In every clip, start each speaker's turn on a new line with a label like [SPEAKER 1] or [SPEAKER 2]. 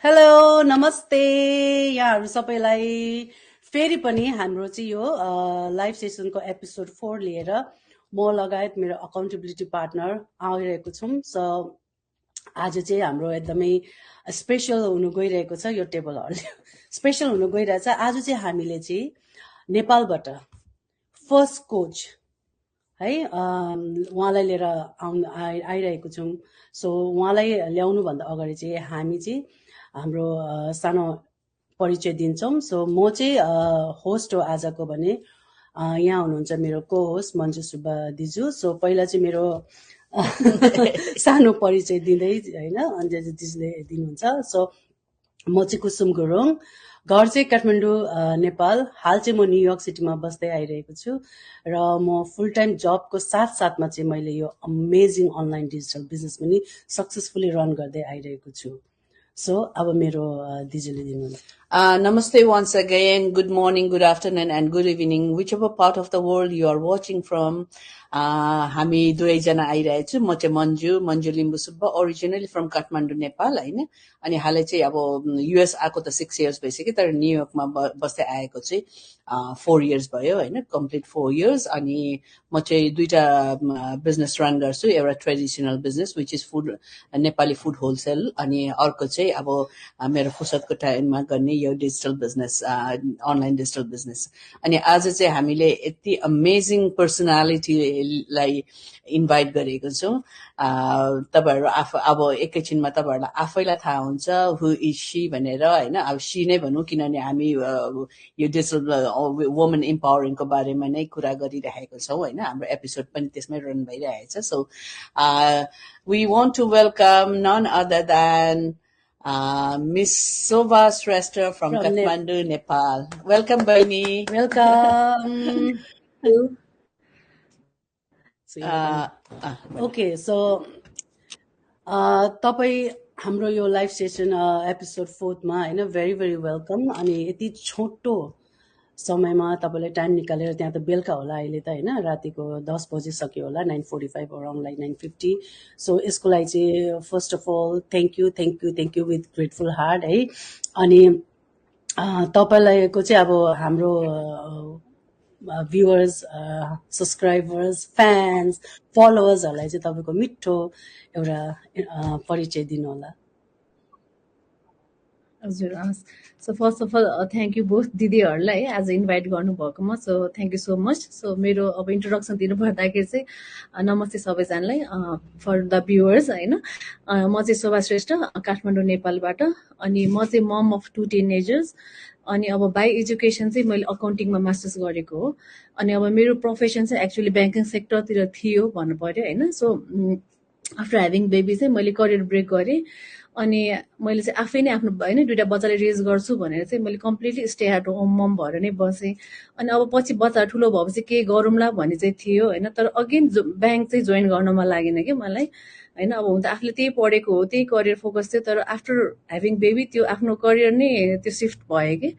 [SPEAKER 1] Hello नमस्ते यहाँहरू सबैलाई फेरि पनि हाम्रो चाहिँ यो लाइभ सेसनको एपिसोड 4 लिएर म लगायत मेरो अकाउन्टेबिलिटी पार्टनर आइरहेको छौँ। सो आज चाहिँ हाम्रो एकदमै स्पेसल हुनु गइरहेको छ। यो टेबल स्पेसल हुनु गइरहेछ। आज चाहिँ हामीले चाहिँ नेपालबाट फर्स्ट कोच है उहाँलाई लिएर आइरहेको छौँ। सो उहाँलाई ल्याउनुभन्दा अगाडि चाहिँ हामी चाहिँ हाम्रो सानो परिचय दिन्छौँ। सो म चाहिँ होस्ट हो आजको भने यहाँ हुनुहुन्छ मेरो को होस्ट मन्जु सुब्बा दिजु। सो पहिला चाहिँ मेरो सानो परिचय दिँदै होइन अन्जली दिजुले दिनुहुन्छ। सो म चाहिँ कुसुम गुरुङ, घर चाहिँ काठमाडौँ नेपाल। हाल चाहिँ म न्युयोर्क सिटीमा बस्दै आइरहेको छु र म फुल टाइम जबको साथमा चाहिँ मैले यो अमेजिङ अनलाइन डिजिटल बिजनेस पनि सक्सेसफुली रन गर्दै आइरहेको छु। सो अब मेरो दिजुले दिनुहुन्छ।
[SPEAKER 2] Namaste once again. Good morning, good afternoon, and good evening, whichever part of the world you are watching from. हामी दुवैजना आइरहेछु। म चाहिँ मन्जु लिम्बू सुब्बा, ओरिजिनली फ्रम काठमाडौँ नेपाल होइन। अनि हालै चाहिँ अब युएस आएको त 6 years भइसक्यो, तर न्युयोर्कमा बस्दै आएको चाहिँ 4 years भयो होइन, कम्प्लिट 4 years। अनि म चाहिँ दुईटा बिजनेस रन गर्छु। एउटा traditional business which is food, Nepali food wholesale, अनि अर्को चाहिँ अब मेरो फुर्सदको टाइममा गर्ने यो digital business, online digital business. अनि आज चाहिँ हामीले यति अमेजिङ पर्सनालिटीलाई इन्भाइट गरेको छौँ। तपाईँहरू अब एकैछिनमा तपाईँहरूलाई आफैलाई थाहा हुन्छ हु इज सी भनेर होइन। अब सी नै भनौँ, किनभने हामी यो डिजिटल वुमन इम्पावरिङको बारेमा नै कुरा गरिरहेको छौँ होइन। हाम्रो एपिसोड पनि त्यसमै रन भइरहेछ। So we want to welcome none other than Miss Shobha Shrestha from Kathmandu, Nepal. Welcome, Baini.
[SPEAKER 1] Welcome. Okay so तपाईँ हाम्रो यो लाइभ सेसन एपिसोड 4 मा होइन भेरी भेरी वेलकम। अनि यति छोटो समयमा तपाईँले टाइम निकालेर, त्यहाँ त बेलुका होला अहिले त होइन, रातिको 10 बजिसक्यो होला, 9:45 अराउन्ड लाइक 9:50। सो यसको लागि चाहिँ first of all thank you with grateful heart है। अनि तपाईँलाईको चाहिँ अब हाम्रो भ्युवर्स, सब्सक्राइबर्स, फ्यान्स, फलोवर्सहरूलाई चाहिँ तपाईँको मिठो एउटा परिचय दिनु होला।
[SPEAKER 3] हजुर हस्। So first of all thank you both दिदीहरूलाई आज इन्भाइट गर्नुभएकोमा। So thank you so much. So मेरो अब इन्ट्रोडक्सन दिनु पर्दाखेरि चाहिँ नमस्ते सबैजनालाई, फर द भ्युवर्स होइन। म चाहिँ शोभा श्रेष्ठ, काठमाडौँ नेपालबाट। अनि म चाहिँ मम अफ 2 टिनेजर्स। अनि अब बाई एजुकेसन चाहिँ मैले अकाउन्टिङमा मास्टर्स गरेको हो। अनि अब मेरो प्रोफेसन चाहिँ एक्चुअली ब्याङ्किङ सेक्टरतिर थियो भन्नु पर्यो होइन। सो आफ्टर ह्याभिङ बेबी चाहिँ मैले करियर ब्रेक गरेँ। अनि मैले चाहिँ आफै नै आफ्नो होइन 2टा बच्चाले रेज गर्छु भनेर चाहिँ मैले कम्प्लिटली स्टे एट होम मम भएर नै बसेँ। अनि अब पछि बच्चा ठुलो भएपछि के गरौँला भन्ने चाहिँ थियो होइन। तर अगेन ब्याङ्क चाहिँ जोइन गर्नमा लागेन कि मलाई होइन। अब हुन त आफूले त्यही पढेको हो, त्यही करियर फोकस थियो, तर आफ्टर ह्याभिङ बेबी त्यो आफ्नो करियर नै त्यो सिफ्ट भयो कि।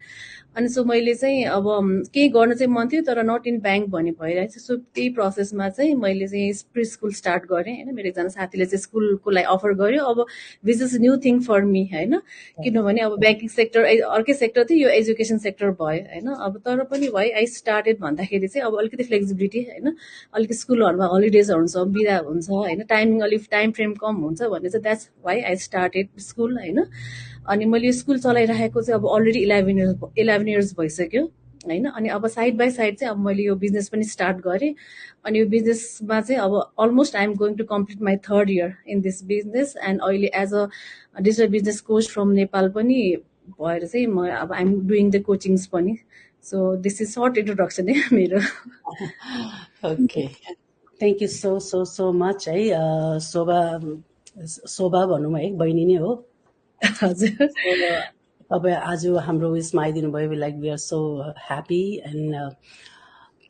[SPEAKER 3] अनि सो मैले चाहिँ अब केही गर्न चाहिँ मन थियो, तर नट इन ब्याङ्क भन्ने भइरहेको छ। सो त्यही प्रोसेसमा चाहिँ मैले चाहिँ प्री स्कुल स्टार्ट गरेँ होइन। मेरो एकजना साथीले चाहिँ स्कुलको लागि अफर गर्यो। अब which is new thing for me होइन, किनभने अब ब्याङ्किङ सेक्टर अर्कै सेक्टर थियो, यो एजुकेसन सेक्टर भयो होइन। अब तर पनि वाइ आई स्टार्टेड भन्दाखेरि चाहिँ अब अलिकति फ्लेक्सिबिलिटी होइन, अलिकति स्कुलहरूमा हलिडेजहरू हुन्छ, बिदा हुन्छ होइन, टाइमिङ अलिक टाइम फ्रेम कम हुन्छ भन्ने चाहिँ that's why I started school होइन। अनि मैले यो स्कुल चलाइरहेको चाहिँ अब अलरेडी 11 years भइसक्यो होइन। अनि अब साइड बाई साइड चाहिँ अब मैले यो बिजनेस पनि स्टार्ट गरेँ। अनि यो बिजनेसमा चाहिँ अब almost I am going to complete my 3rd year in this business. And अहिले as a digital business coach from Nepal पनि भएर चाहिँ म अब आइएम डुइङ द कोचिङ्स पनि। So this is short introduction है मेरो।
[SPEAKER 2] Okay,
[SPEAKER 1] thank you so so so much है। शोभा भनौँ है, बहिनी नै हो।
[SPEAKER 3] हजुर
[SPEAKER 1] तपाईँ आज हाम्रो उयसमा आइदिनु भयो, like we are so happy and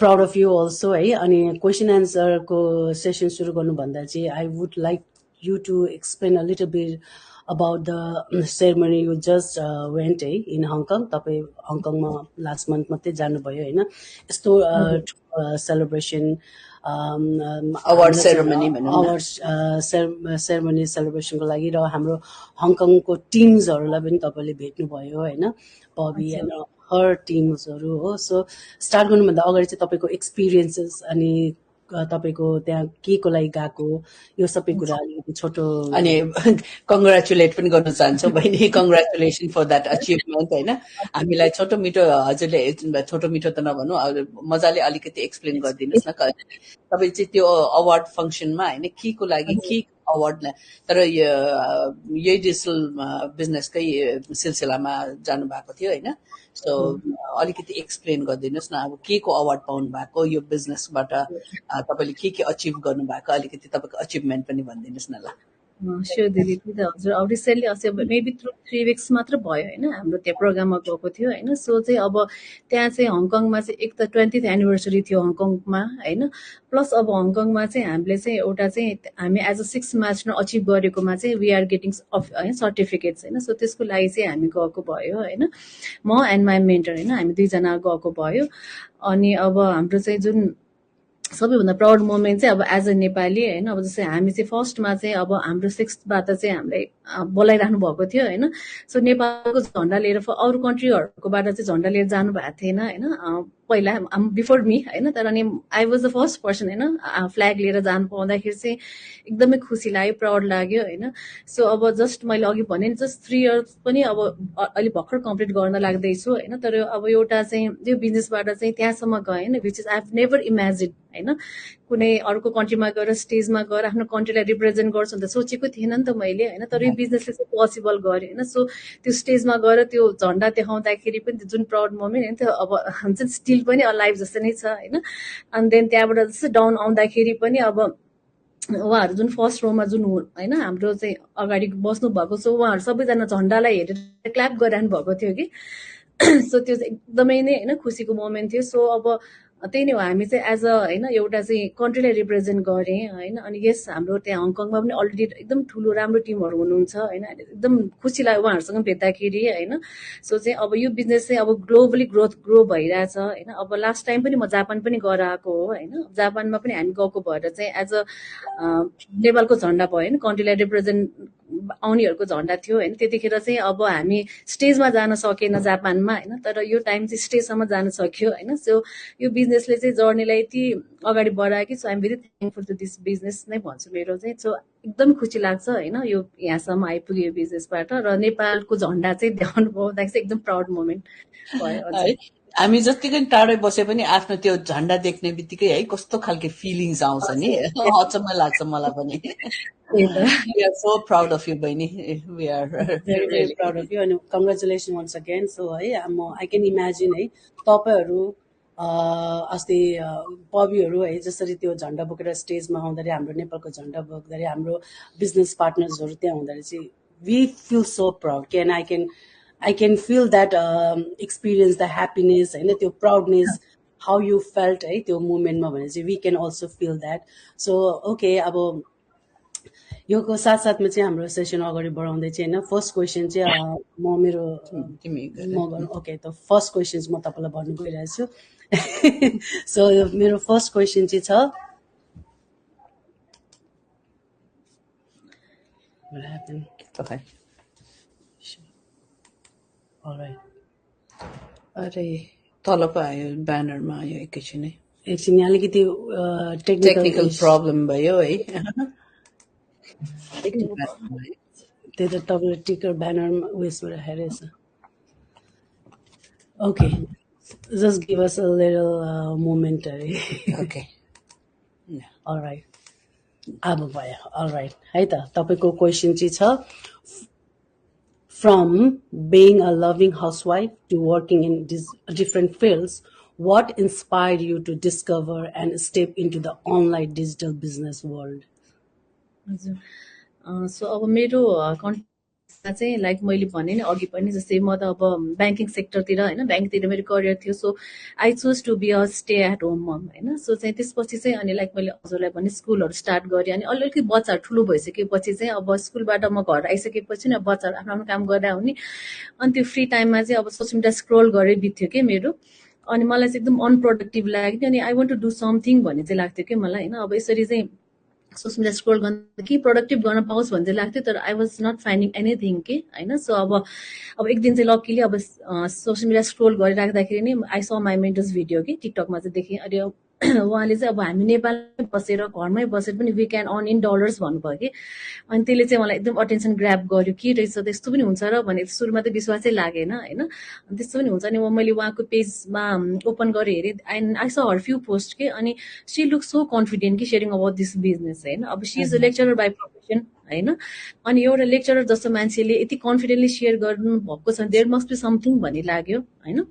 [SPEAKER 1] proud of you also है। अनि क्वेसन एन्सरको सेसन सुरु गर्नुभन्दा चाहिँ I would like you to explain a little bit about the ceremony you just went in Hong Kong. तपाईँ हङकङमा लास्ट मन्थ मात्रै जानुभयो होइन यस्तो celebration
[SPEAKER 2] Award ceremony भनौँ न।
[SPEAKER 1] अवार्ड सेरेमनी सेलिब्रेसनको लागि र हाम्रो हङकङको टिम्सहरूलाई पनि तपाईँले भेट्नुभयो होइन बबी एन्ड हर टिम्सहरू हो सो स्टार्ट गर्नुभन्दा अगाडि चाहिँ तपाईँको एक्सपिरियन्सेस अनि तपाईँको त्यहाँ के को लागि गएको यो सबै कुरा अलिकति छोटो
[SPEAKER 2] अनि कङ्ग्रेचुलेट पनि गर्न चाहन्छौँ बहिनी कङ्ग्रेचुलेसन फर द्याट अचिभमेन्ट होइन हामीलाई छोटो मिठो हजुरले छोटो मिठो त नभनौँ मजाले अलिकति एक्सप्लेन गरिदिनुहोस् न तपाईँ चाहिँ त्यो अवार्ड फङ्सनमा होइन के को लागि के अवार्ड तर यही डिजिटल बिजनेसकै सिलसिलामा जानुभएको थियो होइन सो अलिकति एक्सप्लेन गरिदिनुहोस् न अब के को अवार्ड पाउनु भएको यो बिजनेसबाट तपाईँले के अचिभ गर्नुभएको अलिकति तपाईँको अचिभमेन्ट पनि भनिदिनुहोस् न ल
[SPEAKER 3] स्योर दिदी त्यही त हजुर अब रिसेन्टली अस्ति मेबी 3 weeks मात्र भयो होइन हाम्रो त्यहाँ प्रोग्राममा गएको थियो होइन सो चाहिँ अब त्यहाँ चाहिँ हङकङमा चाहिँ एक त 20th एनिभर्सरी थियो हङकङमा होइन प्लस अब हङकङमा चाहिँ हामीले चाहिँ एउटा चाहिँ हामी एज अ 6 मार्चमा अचिभ गरेकोमा चाहिँ वी आर गेटिङ सर्टिफिकेट्स होइन सो त्यसको लागि चाहिँ हामी गएको भयो होइन म एन्ड माई मेन्टर होइन हामी 2जना गएको भयो अनि अब हाम्रो चाहिँ जुन सबैभन्दा प्राउड मोमेन्ट चाहिँ अब एज अ नेपाली होइन अब जस्तै हामी चाहिँ फर्स्टमा चाहिँ अब हाम्रो 6th चाहिँ हामीलाई बोलाइराख्नु भएको थियो होइन सो नेपालको झन्डा लिएर अरू कन्ट्रीहरूकोबाट चाहिँ झन्डा लिएर जानु भएको थिएन होइन पहिला बिफोर मी होइन तर अनि I was the first person होइन फ्ल्याग लिएर जानु पाउँदाखेरि चाहिँ एकदमै खुसी लाग्यो प्राउड लाग्यो होइन सो अब जस्ट मैले अघि भने नि जस्ट 3 years पनि अब अहिले भर्खर कम्प्लिट गर्न लाग्दैछु होइन तर अब एउटा चाहिँ यो बिजनेसबाट चाहिँ त्यहाँसम्म गएँ होइन which is I have never imagine होइन कुनै अर्को कन्ट्रीमा गएर स्टेजमा गएर आफ्नो कन्ट्रीलाई रिप्रेजेन्ट गर्छु भने त सोचेको थिएन नि त मैले होइन तर यो बिजनेसले चाहिँ पोसिबल गर्यो होइन सो त्यो स्टेजमा गएर त्यो झन्डा देखाउँदाखेरि पनि त्यो जुन प्राउड मोमेन्ट होइन त्यो अब हुन्छ नि स्टिल पनि अलाइभ जस्तो नै छ होइन अनि देन त्यहाँबाट जस्तो डाउन आउँदाखेरि पनि अब उहाँहरू जुन फर्स्ट रोमा जुन होइन हाम्रो चाहिँ अगाडि बस्नु भएको सो उहाँहरू सबैजना झन्डालाई हेरेर क्ल्याप गरिरहनु भएको थियो कि सो त्यो चाहिँ एकदमै नै होइन खुसीको मोमेन्ट थियो सो अब त्यही नै हो हामी चाहिँ एज अ होइन एउटा चाहिँ कन्ट्रीलाई रिप्रेजेन्ट गरेँ होइन अनि यस हाम्रो त्यहाँ हङकङमा पनि अलरेडी एकदम ठुलो राम्रो टिमहरू हुनुहुन्छ होइन एकदम खुसी लाग्यो उहाँहरूसँग भेट्दाखेरि होइन सो चाहिँ अब यो बिजनेस चाहिँ अब ग्लोबली ग्रो भइरहेछ होइन अब लास्ट टाइम पनि म जापान पनि गएर आएको हो होइन जापानमा पनि हामी गएको भएर चाहिँ एज अ नेपालको झन्डा भयो होइन कन्ट्रीलाई रिप्रेजेन्ट आउनेहरूको झन्डा थियो होइन त्यतिखेर चाहिँ अब हामी स्टेजमा जान सकेन जापानमा होइन तर यो टाइम चाहिँ स्टेजसम्म जान सक्यो होइन सो यो बिजनेसले चाहिँ जर्नीलाई यति अगाडि बढायो कि so I'm very thankful to this business नै भन्छु मेरो चाहिँ सो एकदम खुसी लाग्छ होइन यो यहाँसम्म आइपुग्यो यो बिजनेसबाट र नेपालको झन्डा चाहिँ देखाउनु पाउँदाखेरि चाहिँ एकदम प्राउड मोमेन्ट भयो
[SPEAKER 2] हामी जतिकै टाढै बसे पनि आफ्नो त्यो झन्डा देख्ने बित्तिकै है कस्तो खालको फिलिङ्स आउँछ नि अचम्म लाग्छ मलाई पनि We are so proud of you, Baini. We are
[SPEAKER 1] very proud of you and congratulations once again. So I can imagine तपाईहरु अस्ति पबिहरु है जसरी त्यो झन्डा बोकेर स्टेजमा आउँदाखेरि हाम्रो नेपालको झन्डा बोक्दाखेरि हाम्रो बिजनेस पार्टनर्सहरु त्यहाँ हुँदाखेरि चाहिँ we feel so proud. I can feel that experience, the happiness and the proudness, how you felt त्यो मोमेन्टमा भने चाहिँ we can also feel that. So okay, अब योको साथसाथमा चाहिँ हाम्रो सेसन अगाडि बढाउँदै चाहिँ हैन फर्स्ट क्वेशन चाहिँ म मेरो ओके त फर्स्ट क्वेशन्स म तपाईलाई भन्नु गइरहेको छु सो मेरो फर्स्ट क्वेशन चाहिँ छ What happened?
[SPEAKER 2] Okay.
[SPEAKER 1] All right.
[SPEAKER 2] अरे तल पो आयो ब्यानरमा आयो एकैछिन
[SPEAKER 1] एकछिन अलिकति
[SPEAKER 2] टेक्निकल प्रब्लम भयो है
[SPEAKER 1] त्यही त तपाईले टिकर ब्यानरमा उयसबाट हेरेछ okay just give us a little momentary
[SPEAKER 2] okay yeah.
[SPEAKER 1] All right अब भयो all right है त तपाईको क्वेशन चाहिँ छ from being a loving housewife to working in different fields, what inspired you to discover and step into the online digital business world?
[SPEAKER 3] So, अब मेरो चाहिँ लाइक मैले भने नि अघि पनि, जस्तै म त अब ब्याङ्किङ सेक्टरतिर होइन, ब्याङ्कतिर मेरो करियर थियो। So I choose to be a stay at home mom होइन। सो चाहिँ त्यसपछि चाहिँ अनि लाइक मैले हजुरलाई भने स्कुलहरू स्टार्ट गरेँ। अनि अलिअलि बच्चाहरू ठुलो भइसकेपछि चाहिँ अब स्कुलबाट म घर आइसकेपछि नि बच्चाहरू आफ्नो आफ्नो काम गर्दा हुने। अनि त्यो फ्री टाइममा चाहिँ अब सोसियल मिडिया स्क्रोल गरेर बित्थ्यो कि मेरो। अनि मलाई चाहिँ एकदम अनप्रोडक्टिभ लाग्यो। अनि I want to do something भन्ने चाहिँ लाग्थ्यो कि मलाई होइन। अब यसरी चाहिँ सोसियल मिडिया स्क्रोल गर्न के प्रोडक्टिभ गर्न पाओस् भन्ने चाहिँ लाग्थ्यो, तर I was not finding anything के होइन। सो अब एक दिन चाहिँ लकिली अब सोसियल मिडिया स्क्रोल गरिराख्दाखेरि नि आई स माई मेन्टर्स भिडियो कि टिकटकमा चाहिँ देखेँ। अनि उहाँले चाहिँ अब हामी नेपालमै बसेर घरमै बसेर पनि we can earn in dollars भन्नुभयो कि। अनि त्यसले चाहिँ मलाई एकदम अटेन्सन ग्राब गर्यो, के रहेछ त्यस्तो पनि हुन्छ र भने सुरुमा त विश्वासै लागेन होइन। त्यस्तो पनि हुन्छ। अनि मैले उहाँको पेजमा ओपन गरेर हेरेँ एन्ड आई स हर फ्यु पोस्ट के। अनि सी लुक सो कन्फिडेन्ट कि सेयरिङ अबाउट दिस बिजनेस होइन। अब she is a lecturer by profession होइन। अनि एउटा लेक्चरर जस्तो मान्छेले यति कन्फिडेन्टली सेयर गर्नु भएको छ, देयर मस्ट बी समथिङ भन्ने लाग्यो होइन।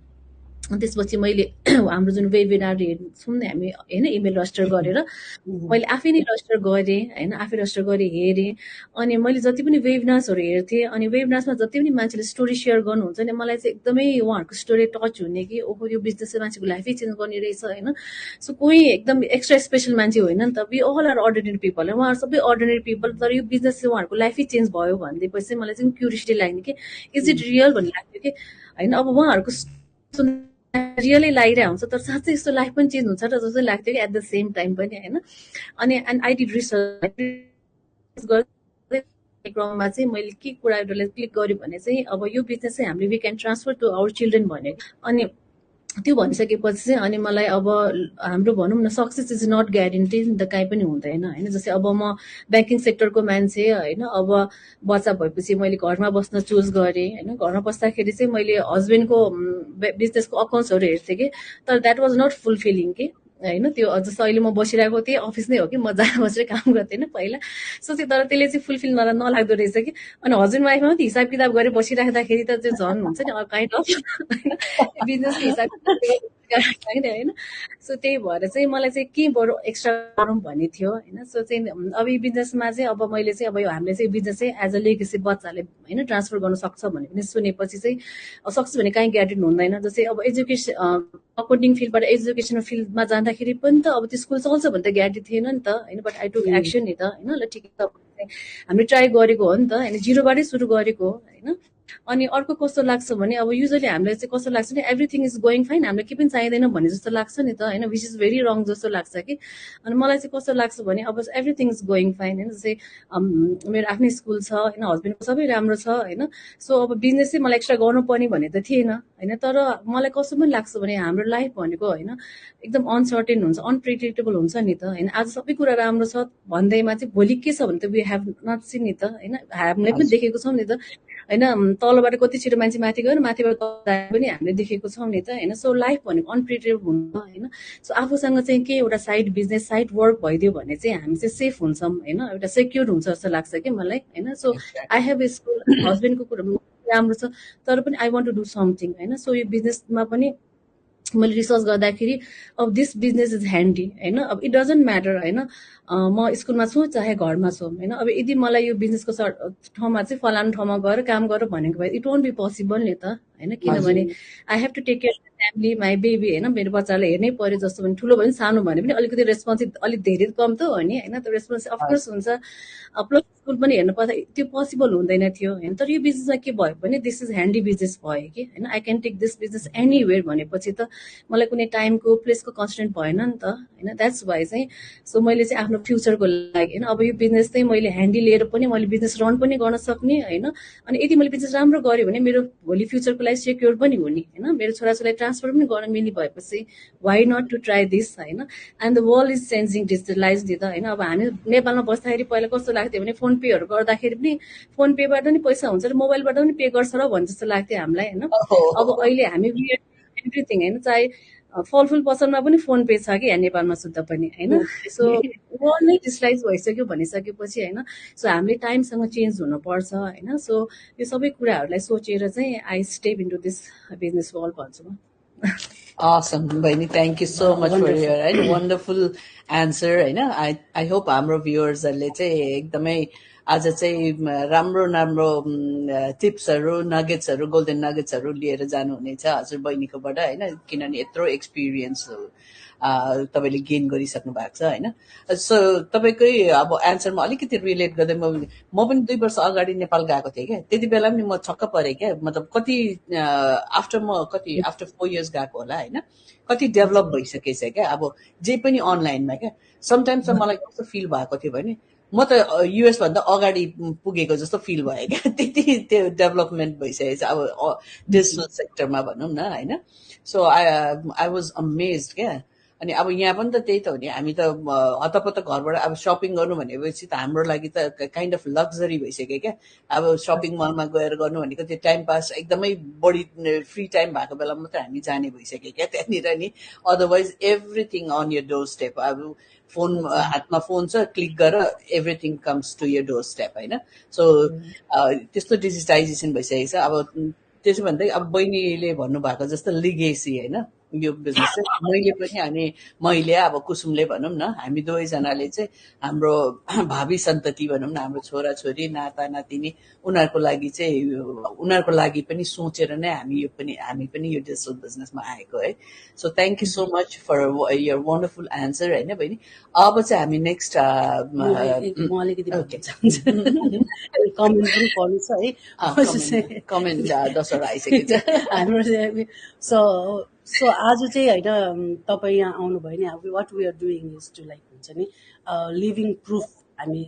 [SPEAKER 3] त्यसपछि मैले हाम्रो जुन वेबिनार हेर्छौँ नि हामी होइन, इमेल रजिस्टर गरेर मैले आफै नै रजिस्टर गरेँ होइन, आफै रजिस्टर गरेँ हेरेँ। अनि मैले जति पनि वेबिनार्सहरू हेर्थेँ, अनि वेबिनार्समा जति पनि मान्छेले स्टोरी सेयर गर्नुहुन्छ नि, मलाई चाहिँ एकदमै उहाँहरूको स्टोरी टच हुने कि ओहो यो बिजनेसले मान्छेको लाइफै चेन्ज गर्ने रहेछ होइन। सो कोही एकदम एक्स्ट्रा स्पेसल मान्छे होइन नि त, we all are ordinary people. उहाँहरू सबै अर्डिनेरी पिपल, तर यो बिजनेसले उहाँहरूको लाइफै चेन्ज भयो भनिदिएपछि मलाई चाहिँ क्युरियोसिटी लाग्ने कि इज इट रियल भन्ने लाग्थ्यो कि होइन। अब उहाँहरूको रियलै लागिरहेको हुन्छ, तर साँच्चै यस्तो लाइफ पनि चेन्ज हुन्छ र जस्तो लाग्थ्यो कि एट द सेम टाइम पनि होइन। अनि एन्ड आई डिड रिसर्च क्रममा चाहिँ मैले के कुरा एउटालाई क्लिक गरेँ भने चाहिँ अब यो बिजनेस चाहिँ हामीले we can transfer to our children भन्यो। अनि त्यो भनिसकेपछि चाहिँ अनि मलाई अब हाम्रो भनौँ न सक्सेस इज नट ग्यारेन्टी नि त, काहीँ पनि हुँदैन होइन। जस्तै अब म ब्याङ्किङ सेक्टरको मान्छे होइन, अब बच्चा भएपछि मैले घरमा बस्न चुज गरेँ होइन। घरमा बस्दाखेरि चाहिँ मैले हस्बेन्डको बिजनेसको अकाउन्ट्सहरू हेर्थेँ कि, तर द्याट वाज नट फुलफिलिङ कि होइन। त्यो जस्तो अहिले म बसिरहेको त्यही अफिस नै हो कि, म जहाँ बसेर काम गर्थेन पहिला सोचेँ, तर त्यसले चाहिँ फुलफिल नलाग्दो रहेछ कि। अनि हस्बेन्ड वाइफमा पनि हिसाब किताब गरेर बसिराख्दाखेरि त चाहिँ झन् हुन्छ नि काइन्ड अफ होइन, बिजनेसको हिसाब किताब होइन। सो त्यही भएर चाहिँ मलाई चाहिँ के बरु एक्स्ट्रा गरौँ भन्ने थियो होइन। सो चाहिँ अब यो बिजनेसमा चाहिँ अब मैले चाहिँ अब यो हामीले चाहिँ बिजनेस चाहिँ एज अ लेगेसी बच्चाले होइन ट्रान्सफर गर्न सक्छ भन्ने पनि सुनेपछि चाहिँ सक्छ भने काहीँ ग्यारेन्टी हुँदैन। जस्तै अब एजुकेसन अकाउन्टिङ फिल्डबाट एजुकेसनल फिल्डमा जाँदाखेरि पनि त अब त्यो स्कुल चल्छ भने त ग्यारेन्टी थिएन नि त होइन। बट आई टुक एक्सन नि त होइन, ल ठिकै छ हामीले ट्राई गरेको हो नि त होइन, जिरोबाटै सुरु गरेको हो होइन। अनि अर्को कस्तो लाग्छ भने अब युजली हामीलाई चाहिँ कस्तो लाग्छ नि एभ्रिथिङ इज गोइङ फाइन, हामीलाई के पनि चाहिँदैन भन्ने जस्तो लाग्छ नि त होइन, विच इज भेरी रङ जस्तो लाग्छ कि। अनि मलाई चाहिँ कस्तो लाग्छ भने अब एभ्रिथिङ इज गोइङ फाइन होइन। जस्तै मेरो आफ्नै स्कुल छ होइन, हस्बेन्डको सबै राम्रो छ होइन। सो अब बिजनेस चाहिँ मलाई एक्स्ट्रा गर्नुपर्ने भन्ने त थिएन होइन। तर मलाई कस्तो पनि लाग्छ भने हाम्रो लाइफ भनेको होइन एकदम अनसर्टेन हुन्छ, अनप्रिडिक्टेबल हुन्छ नि त होइन। आज सबै कुरा राम्रो छ भन्दैमा चाहिँ भोलि के छ भने त वी हेभ नट सिन नि त होइन, हामीले पनि देखेको छौँ नि त होइन। तलबाट कति छिटो मान्छे माथि गयो, माथिबाट पनि हामीले देखेको छौँ नि त होइन। सो लाइफ भनेको अनप्रिडिक्टेबल हुन्छ होइन। सो आफूसँग चाहिँ के एउटा साइड बिजनेस साइड वर्क भइदियो भने चाहिँ हामी चाहिँ सेफ हुन्छौँ होइन, एउटा सेक्योर हुन्छ जस्तो लाग्छ कि मलाई होइन। सो आई हेभ स्कुल, हस्बेन्डको कुरा राम्रो छ, तर पनि I want to do something होइन। सो यो बिजनेसमा पनि मैले रिसर्च गर्दाखेरि अब दिस बिजनेस इज ह्यान्डी होइन। अब इट डजन्ट म्याटर होइन म स्कुलमा छु चाहे घरमा छु होइन। अब यदि मलाई यो बिजनेसको ठाउँमा चाहिँ फलानु ठाउँमा गएर काम गर भनेको भए इट वोन्ट बी पोसिबल नि त होइन। किनभने I have to take care of family, my baby होइन, मेरो बच्चालाई हेर्नै पर्यो। जस्तो भने ठुलो भने सानो भने पनि अलिकति रेस्पोन्सिभ अलिक धेरै कम त हो नि होइन, त्यो रेस्पोन्सिभ अफकोर्स हुन्छ। प्लस स्कुल पनि हेर्नु पर्दा त्यो पोसिबल हुँदैन थियो होइन। तर यो बिजनेसमा के भयो भने दिस इज ह्यान्डी बिजनेस भयो कि होइन। I can take this business anywhere भनेपछि त मलाई कुनै टाइमको प्लेसको कन्सटेन्ट भएन नि त होइन। द्याट्स वाइ चाहिँ सो मैले चाहिँ आफ्नो फ्युचरको लागि होइन अब यो बिजनेस चाहिँ मैले ह्यान्डी लिएर पनि मैले बिजनेस रन पनि गर्न सक्ने होइन। अनि यदि मैले बिजनेस राम्रो गरेँ भने मेरो भोलि फ्युचरको लागि सेक्योर पनि हुने होइन। मेरो छोराछोरीलाई ट्रान्सफर पनि गर्न मिल्ने भएपछि why not to try this होइन। And the world is changing digitalize the त होइन। अब हामी नेपालमा बस्दाखेरि पहिला कस्तो लाग्थ्यो भने फोन पेहरू गर्दाखेरि पनि फोन पेबाट पनि पैसा हुन्छ र मोबाइलबाट पनि पे गर्छ र भन्छ जस्तो लाग्थ्यो हामीलाई होइन। अब अहिले हामी एभ्रिथिङ होइन, चाहे फलफुल पसलमा पनि फोन पे छ कि यहाँ नेपालमा शुद्ध पनि होइन। सो वर्ल्ड नै डिजिटलाइज भइसक्यो भनिसकेपछि होइन। सो हामीले टाइमसँग चेन्ज हुनुपर्छ होइन। सो यो सबै कुराहरूलाई सोचेर चाहिँ I step into this business world भन्छु म।
[SPEAKER 2] Awesome, Baini. Thank you so much for your wonderful answer. I hope हाम्रो viewers ले चाहिँ एकदमै आज चाहिँ राम्रो राम्रो टिप्सहरू नगेट्सहरू गोल्डन नगेट्सहरू लिएर जानुहुनेछ हजुर बहिनीकोबाट होइन किनभने यत्रो एक्सपिरियन्स तपाईँले गेन गरिसक्नु भएको छ होइन सो तपाईँकै अब एन्सरमा अलिकति रिलेट गर्दै म पनि 2 वर्ष अगाडि नेपाल गएको थिएँ क्या त्यति बेला पनि म छक्क परेँ क्या मतलब कति आफ्टर 4 इयर्स गएको होला होइन कति डेभलप भइसकेछ क्या अब जे पनि अनलाइनमा क्या समटाइम्स त मलाई कस्तो फिल भएको थियो भने म त युएस भन्दा अगाडि पुगेको जस्तो फिल भयो क्या त्यति त्यो डेभलपमेन्ट भइसकेको छ अब डिजिटल सेक्टरमा भनौँ न होइन सो आई वाज अमेज्ड क्या अनि अब यहाँ पनि त त्यही त हो नि हामी त हतपत घरबाट अब सपिङ गर्नु भनेपछि त हाम्रो लागि त काइन्ड अफ लग्जरी भइसक्यो क्या अब सपिङ मलमा गएर गर्नु भनेको त्यो टाइम पास एकदमै बढी फ्री टाइम भएको बेला मात्रै हामी जाने भइसक्यो क्या त्यहाँनिर नि otherwise everything on your door step अब फोन हातमा फोन छ क्लिक गर everything comes to your door step होइन सो त्यस्तो डिजिटाइजेसन भइसकेको छ अब त्यसो भन्दै अब बहिनीले भन्नुभएको जस्तो लिगेसी होइन यो बिजनेस चाहिँ मैले पनि अनि मैले अब कुसुमले भनौँ न हामी दुवैजनाले चाहिँ हाम्रो भावी सन्तति भनौँ न हाम्रो छोराछोरी नाता नातिनी उनीहरूको लागि पनि सोचेर नै हामी पनि यो डिजिटल बिजनेसमा आएको है so thank you so much for your wonderful answer होइन बहिनी अब चाहिँ हामी नेक्स्ट
[SPEAKER 1] म अलिकति भन्न चाहन्छु कमेन्ट पनि पढ्नु छ है
[SPEAKER 2] कमेन्ट 10 आइसकेको छ
[SPEAKER 1] हाम्रो सो आज चाहिँ होइन तपाईँ यहाँ आउनुभयो नि अब what we are doing is to like हुन्छ नि लिभिङ प्रुफ हामी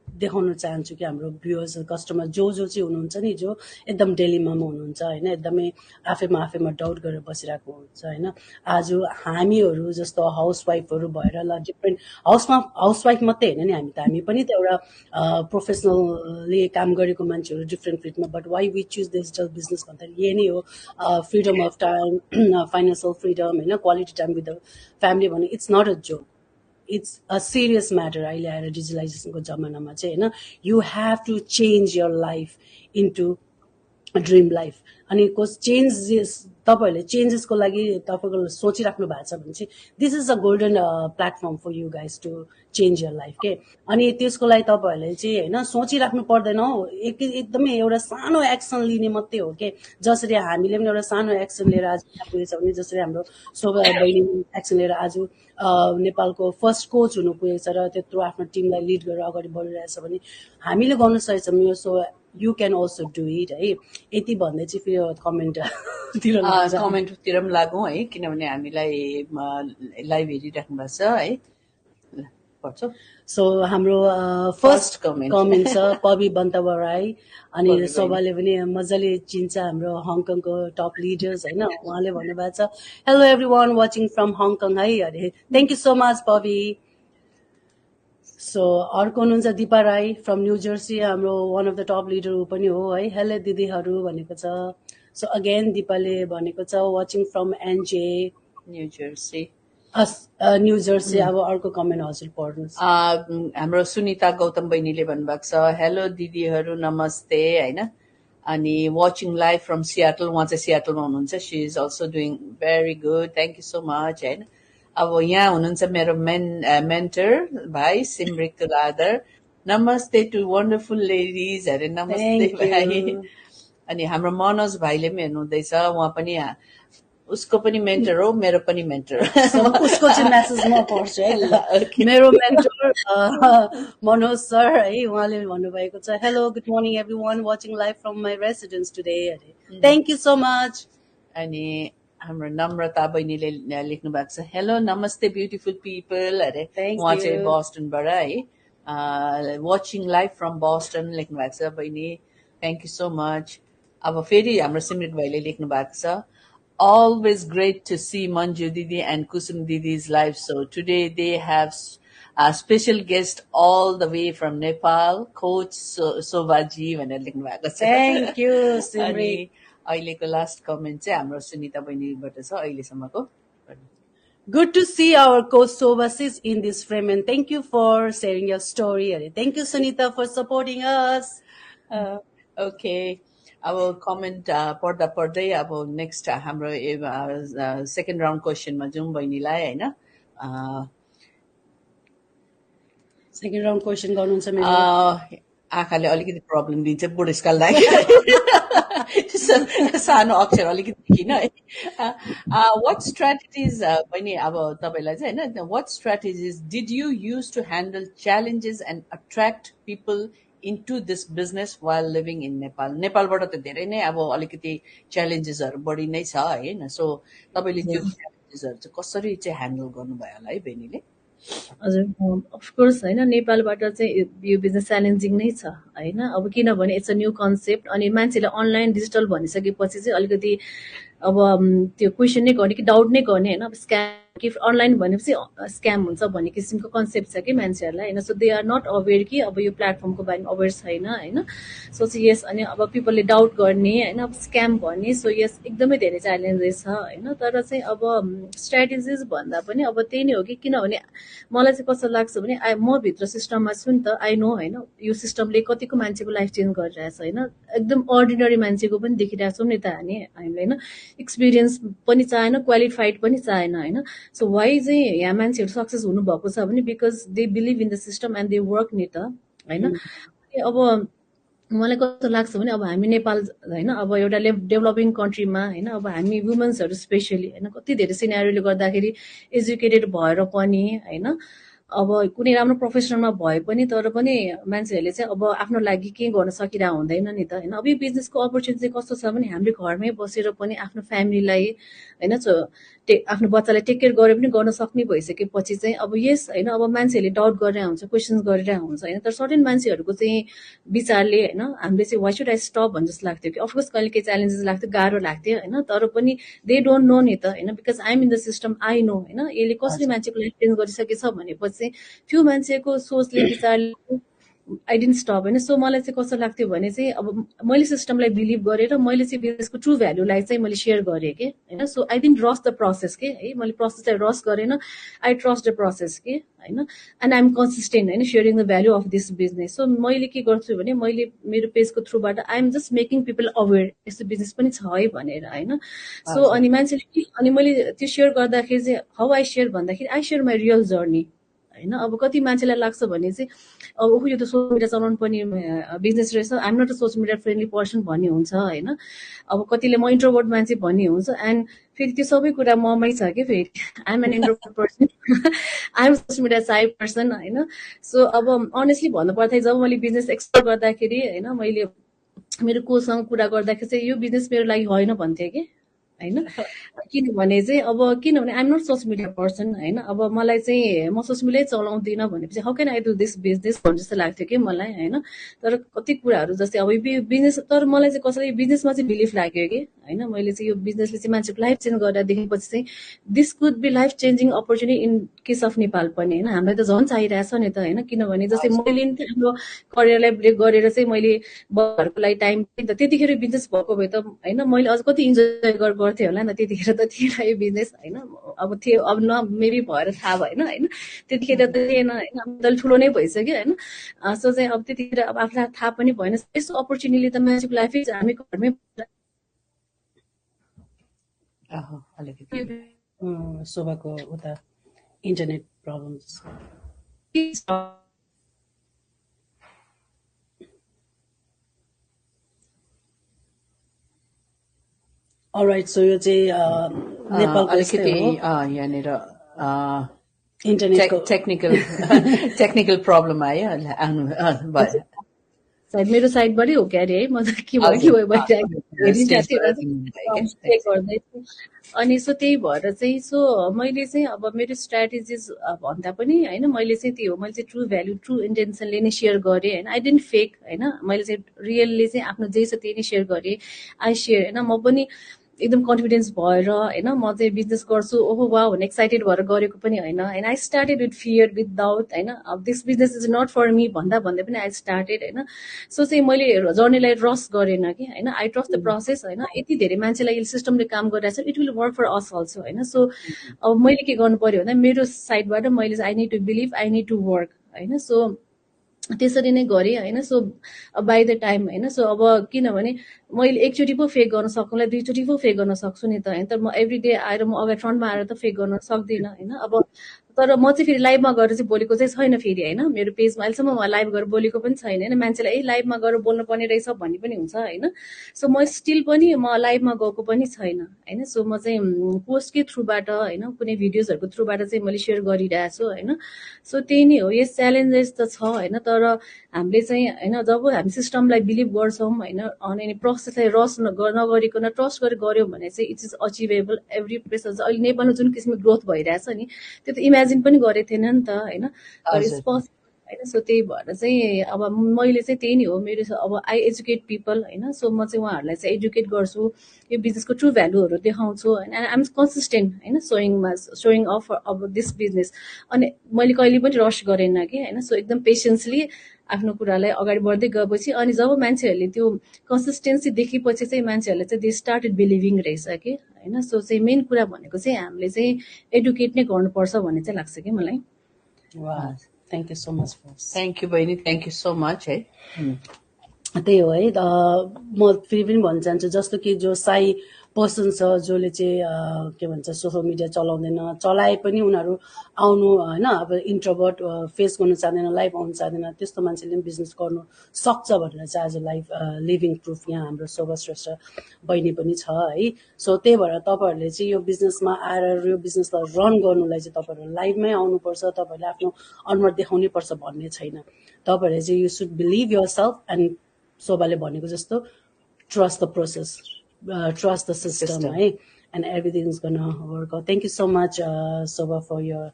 [SPEAKER 1] देखाउन चाहन्छु कि हाम्रो भ्युवर्स कस्टमर जो चाहिँ हुनुहुन्छ नि जो एकदम डेलीमामा हुनुहुन्छ होइन एकदमै आफैमा डाउट गरेर बसिरहेको हुन्छ होइन आज हामीहरू जस्तो हाउसवाइफहरू भएर ल डिफ्रेन्ट हाउसवाइफ मात्रै होइन नि हामी पनि त एउटा प्रोफेसनलले काम गरेको मान्छेहरू डिफ्रेन्ट फिल्डमा but why we choose digital business भन्दाखेरि यही नै हो freedom of time financial freedom होइन quality time with the family भने it's not a joke it's a serious matter अहिले आएर डिजिटलाइजेसनको जमानामा चाहिँ होइन you have to change your life into dream life अनि चेन्जेस तपाईँहरूले चेन्जेसको लागि तपाईँको सोचिराख्नु भएको छ भने चाहिँ this is a golden platform for you guys to change your life के अनि त्यसको लागि तपाईँहरूले चाहिँ होइन सोचिराख्नु पर्दैन हौ एकदमै एउटा सानो एक्सन लिने मात्रै हो के जसरी हामीले पनि एउटा सानो एक्सन लिएर आज पुगेछ भने जसरी हाम्रो शोभा बहिनी एक्सन लिएर आज नेपालको फर्स्ट कोच हुनु पुगेको छ र त्यत्रो आफ्नो टिमलाई लिड गरेर अगाडि बढिरहेछ भने हामीले गर्नु सकेको छौँ यो so you can also do it है यति भन्दै चाहिँ फेरि कमेन्टतिर
[SPEAKER 2] पनि लागौँ है किनभने हामीलाई लाइभ हेरिराख्नु भएको छ है पढ्छौ
[SPEAKER 1] सो हाम्रो फर्स्ट कमेन्ट छ पबी बन्तवराई अनि शोभाले पनि मजाले चिन्छ हाम्रो हङकङको टप लिडर्स होइन उहाँले भन्नुभएको छ hello every one watching from Hong Kong है अरे thank you so much Pabi so अर्को हुनुहुन्छ Dipa Rai from New Jersey हाम्रो one of the top leader पनि हो है हेलो दिदीहरू भनेको छ सो अगेन दिपाले भनेको छ वाचिङ फ्रम एनजे
[SPEAKER 2] न्यू जर्सी
[SPEAKER 1] न्यू जर्सी अब अर्को कमेन्ट हजुर पढ्नुहोस्
[SPEAKER 2] हाम्रो सुनिता गौतम बहिनीले भन्नुभएको छ हेलो दिदीहरू नमस्ते होइन अनि वाचिङ लाइभ फ्रम सियाटल उहाँ चाहिँ सियाटलमा हुनुहुन्छ she is also doing very good thank you so much होइन अब यहाँ हुनुहुन्छ मेरो मेन्टर भाइ सिमरिक तुलादर नमस्ते टु वन्डरफुल लेडिज अरे नमस्ते भाइ अनि हाम्रो मनोज भाइले पनि हेर्नुहुँदैछ उहाँ पनि उसको पनि मेन्टर हो मेरो पनि मेन्टर
[SPEAKER 1] उसको चाहिँ मेसेज म पढ्छु है मेरो मेन्टर मनोज सर है उहाँले भन्नुभएको छ hello good morning every one watching live from my residence today अरे थ्याङ्क यू सो मच
[SPEAKER 2] अनि हाम्रो नम्रता बहिनीले लेख्नु भएको छ हेलो नमस्ते ब्युटिफुल पिपल अरे उहाँ चाहिँ बोस्टनबाट है वाचिङ लाइभ फ्रम बोस्टन लेख्नु भएको छ बहिनी थ्याङ्क यू सो मच अब फेरि हाम्रो सिमरित भाइले लेख्नु भएको छ always great to see Manju Didi and Kusum Didi's live show. Today they have a special guest all the way from Nepal, Coach Sobaji.
[SPEAKER 1] Thank you, Simri.
[SPEAKER 2] अहिलेको last comment चाहिँ हाम्रो सुनिता बहिनीबाट छ अहिलेसम्मको
[SPEAKER 1] Good to see our coach Sobasis in this frame and thank you for sharing your story. Thank you, Sunita, for supporting us.
[SPEAKER 2] Okay. अब comment पढ्दा पढ्दै अब next हाम्रो सेकेन्ड राउन्ड क्वेसनमा जाउँ बहिनीलाई होइन
[SPEAKER 1] सेकेन्ड राउन्ड क्वेसन गर्नुहुन्छ
[SPEAKER 2] आँखाले अलिकति प्रब्लम दिन्छ बुढेसकाललाई सानो अक्षर अलिकति देखिन है वाट स्ट्राटेजिज बहिनी अब तपाईँलाई चाहिँ होइन what strategies did you use to handle challenges and attract people into this business while living in Nepal नेपालबाट त धेरै नै अब अलिकति च्यालेन्जेसहरू बढी नै छ होइन सो तपाईँले त्यो च्यालेन्जेसहरू चाहिँ कसरी चाहिँ ह्यान्डल गर्नुभयो होला है बहिनीले
[SPEAKER 3] हजुर अफकोर्स होइन नेपालबाट चाहिँ यो बिजनेस च्यालेन्जिङ नै छ होइन अब किनभने इट्स अ न्यू कन्सेप्ट अनि मान्छेले अनलाइन डिजिटल भनिसकेपछि चाहिँ अलिकति अब त्यो क्वेसन नै गर्ने कि डाउट नै गर्ने होइन अब स्क्याम कि अनलाइन भनेपछि स्क्याम हुन्छ भन्ने किसिमको कन्सेप्ट छ कि मान्छेहरूलाई होइन सो दे आर नट अवेर कि अब यो प्लेटफर्मको बारेमा अवेर छैन होइन सो चाहिँ यस अनि अब पिपलले डाउट गर्ने होइन अब स्क्याम भन्ने सो यस एकदमै धेरै च्यालेन्जेस छ होइन तर चाहिँ अब स्ट्राटेजिज भन्दा पनि अब त्यही नै हो कि किनभने मलाई चाहिँ कस्तो लाग्छ भने म भित्र सिस्टममा छु नि त आई नो होइन यो सिस्टमले कतिको मान्छेको लाइफ चेन्ज गरिरहेछ होइन एकदम अर्डिनरी मान्छेको पनि देखिरहेको छौँ नि त हामीले होइन एक्सपिरियन्स पनि चाहेन क्वालिफाइड पनि चाहेन होइन सो वाइ चाहिँ यहाँ मान्छेहरू सक्सेस हुनुभएको छ भने because they believe in the system and they work नि त होइन अब मलाई कस्तो लाग्छ भने अब हामी नेपाल होइन अब एउटा डेभलपिङ कन्ट्रीमा होइन अब हामी वुमेन्सहरू स्पेसली होइन कति धेरै सिनेरियोले गर्दाखेरि एजुकेटेड भएर पनि होइन अब कुनै राम्रो प्रोफेसनमा भए पनि तर पनि मान्छेहरूले चाहिँ अब आफ्नो लागि के गर्न सकिरहेको हुँदैन नि त होइन अब यो बिजनेसको अपर्च्युनिटी चाहिँ कस्तो छ भने हामीले घरमै बसेर पनि आफ्नो फ्यामिलीलाई होइन आफ्नो बच्चालाई टेक केयर गरेर पनि गर्न सक्ने भइसकेपछि चाहिँ अब यस होइन अब मान्छेहरूले डाउट गरिरहेको हुन्छ क्वेसन्स गरिरहेको हुन्छ होइन तर सर्टेन मान्छेहरूको चाहिँ विचारले होइन हामीले चाहिँ वाइ सुड आई स्टप भन्ने जस्तो लाग्थ्यो कि अफकोर्स कहिले केही च्यालेन्जेस लाग्थ्यो गाह्रो लाग्थ्यो होइन तर पनि दे डोन्ट नो नि त होइन because I'm in the system I know होइन यसले कसरी मान्छेको लाइफ चेन्ज गरिसकेछ भनेपछि फ्यु मान्छेको सोचले विचारले आई डिन्ट स्टप होइन सो मलाई चाहिँ कस्तो लाग्थ्यो भने चाहिँ अब मैले सिस्टमलाई बिलिभ गरेर मैले चाहिँ बिजनेसको ट्रु भ्यालुलाई चाहिँ मैले सेयर गरेँ कि होइन सो आई डिन्ट रस द प्रोसेस के है मैले प्रोसेसलाई रस गरेन आई ट्रस्ट द प्रोसेस के होइन एन्ड आइएम कन्सिस्टेन्ट होइन sharing the value of this business so मैले के गर्छु भने मैले मेरो पेजको थ्रुबाट I am just making people aware यस्तो बिजनेस पनि छ है भनेर होइन सो अनि मान्छेले अनि मैले त्यो सेयर गर्दाखेरि चाहिँ हाउ आई सेयर भन्दाखेरि I share my real journey होइन अब कति मान्छेलाई लाग्छ भने चाहिँ अब यो त सोसियल मिडिया चलाउनु पनि बिजनेस रहेछ I'm not a social media friendly person भन्ने हुन्छ होइन अब कतिले म इन्ट्रोभर्ट मान्छे भन्ने हुन्छ एन्ड फेरि त्यो सबै कुरा ममै छ कि फेरि I'm an introvert person I'm social media shy person होइन सो अब अनेस्टली भन्नुपर्दाखेरि जब मैले बिजनेस एक्सप्लोर गर्दाखेरि होइन मैले मेरो कोसँग कुरा गर्दाखेरि चाहिँ यो बिजनेस मेरो लागि होइन भन्थेँ कि होइन किनभने चाहिँ अब किनभने I'm not social media person होइन अब मलाई चाहिँ म सोसियल मिडिया चलाउँदिनँ भनेपछि how can I do this business भन्ने जस्तो लाग्थ्यो कि मलाई होइन तर कति कुराहरू जस्तै अब बिजनेस तर मलाई चाहिँ कसैले बिजनेसमा चाहिँ बिलिफ लाग्यो कि होइन मैले चाहिँ यो बिजनेसले चाहिँ मान्छेको लाइफ चेन्ज गरेर देखेपछि चाहिँ this could be life changing opportunity in case of Nepal पनि होइन हामीलाई त झन् चाहिरहेछ नि त होइन किनभने जस्तै मैले नि हाम्रो करियरलाई ब्रेक गरेर चाहिँ मैले घरको लागि टाइम दिएँ त त्यतिखेर बिजनेस भएको भए त होइन मैले अझ कति इन्जोय गर्थेँ होला नि त त्यतिखेर त थिएन यो बिजनेस होइन अब थियो अब न मेबी भएर थाहा भएन होइन त्यतिखेर त थिएन होइन अब ठुलो नै भइसक्यो होइन सो चाहिँ अब त्यतिखेर अब आफूलाई थाहा पनि भएन यस्तो अपर्च्युनिटी त मान्छेको लाइफै हामी घरमै
[SPEAKER 1] शोभाको उता इन्टरनेट प्रब्लम्स अलराइट सो यो चाहिँ नेपालको
[SPEAKER 2] अलिकति यहाँनिर
[SPEAKER 1] इन्टरनेटको
[SPEAKER 2] टेक्निकल प्रब्लम आयो भयो
[SPEAKER 3] सायद मेरो साइडबाटै हो क्या अरे है म त के भयो गर्दैछु अनि सो त्यही भएर चाहिँ सो मैले चाहिँ अब मेरो स्ट्राटेजिज भन्दा पनि होइन मैले चाहिँ त्यही हो मैले चाहिँ ट्रु भ्यालु ट्रु इन्टेन्सनले नै सेयर गरेँ होइन आई डेन्ट फेक होइन मैले चाहिँ रियलले चाहिँ आफ्नो जे छ त्यही नै सेयर गरेँ आई सेयर होइन म पनि एकदम कन्फिडेन्स भएर होइन म चाहिँ बिजनेस गर्छु ओहो वा भन्ने एक्साइटेड भएर गरेको पनि होइन होइन I started with fear with doubt होइन अब this business is not for me भन्दा भन्दै पनि आई स्टार्टेड होइन सो चाहिँ मैले जर्नीलाई रस गरेन कि होइन आई ट्रस्ट द प्रोसेस होइन यति धेरै मान्छेलाई सिस्टमले काम गरिरहेको छ it will work for us also होइन सो अब मैले के गर्नु पर्यो भन्दा मेरो साइडबाट मैले I need to believe I need to work होइन सो त्यसरी नै गरेँ होइन सो बाई द टाइम होइन सो अब किनभने मैले एकचोटि पो फेक गर्न सक्नुलाई दुईचोटि पो फेक गर्न सक्छु नि त होइन तर म एभ्री डे आएर म अगाडि फ्रन्टमा आएर त फेक गर्न सक्दिनँ होइन अब तर म चाहिँ फेरि लाइभमा गएर चाहिँ बोलेको चाहिँ छैन फेरि होइन, मेरो पेजमा अहिलेसम्म लाइभ गरेर बोलेको पनि छैन होइन। मान्छेलाई लाइभमा गएर बोल्नु पर्ने रहेछ भन्ने पनि हुन्छ होइन। सो म स्टिल पनि म लाइभमा गएको पनि छैन होइन। सो म चाहिँ पोस्टकै थ्रुबाट होइन, कुनै भिडियोजहरूको थ्रुबाट चाहिँ मैले सेयर गरिरहेको छु होइन। सो त्यही नै हो, यस च्यालेन्जेस त छ होइन। तर हामीले चाहिँ होइन, जब हामी सिस्टमलाई बिलिभ गर्छौँ होइन, अनि प्रोसेसलाई रस नगरिकन ट्रस्ट गरेर गऱ्यौँ भने चाहिँ it is achievable every place. अहिले नेपालमा जुन किसिमको ग्रोथ भइरहेछ नि, त्यो त इमेजिन पनि गरेको थिएन नि त होइन। तर इट्स पोसिबल होइन। सो त्यही भएर चाहिँ अब मैले चाहिँ त्यही नै हो मेरो, अब आई एजुकेट पिपल होइन। सो म चाहिँ उहाँहरूलाई चाहिँ एजुकेट गर्छु, यो बिजनेसको ट्रु भ्यालुहरू देखाउँछु होइन। आइएम कन्सिस्टेन्ट होइन, सोइङ अफ अब दिस बिजनेस। अनि मैले कहिले पनि रस गरेन कि होइन। सो एकदम पेसेन्सली आफ्नो कुरालाई अगाडि बढ्दै गएपछि अनि जब मान्छेहरूले त्यो कन्सिस्टेन्सी देखेपछि चाहिँ मान्छेहरूले चाहिँ दे स्टार्टेड बिलिभिङ रहेछ कि होइन। सो चाहिँ मेन कुरा भनेको चाहिँ हामीले चाहिँ एडुकेट नै गर्नुपर्छ भन्ने चाहिँ लाग्छ कि मलाई।
[SPEAKER 1] वाह, thank you so much for
[SPEAKER 2] thank you बहिनी, थ्याङ्क यू सो मच है।
[SPEAKER 1] त्यही हो है। म फेरि पनि भन्न चाहन्छु, जस्तो कि जो साई पर्सन छ, जसले चाहिँ के भन्छ सोसियल मिडिया चलाउँदैन, चलाए पनि उनीहरू आउनु होइन, अब इन्ट्रोभर्ट फेस गर्नु चाहँदैन, लाइभ आउनु चाहँदैन, त्यस्तो मान्छेले पनि बिजनेस गर्नु सक्छ भनेर चाहिँ आज लाइभ लिभिङ प्रुफ यहाँ हाम्रो शोभा श्रेष्ठ बहिनी पनि छ है। सो त्यही भएर तपाईँहरूले चाहिँ यो बिजनेसमा आएर यो बिजनेसलाई रन गर्नुलाई चाहिँ तपाईँहरू लाइभमै आउनुपर्छ, तपाईँहरूले आफ्नो अनुहार देखाउनै पर्छ भन्ने छैन। तपाईँहरूले चाहिँ you should believe yourself and शोभाले भनेको जस्तो trust the process, trust the system है, and everything is gonna work out. Thank you so much Shobha for your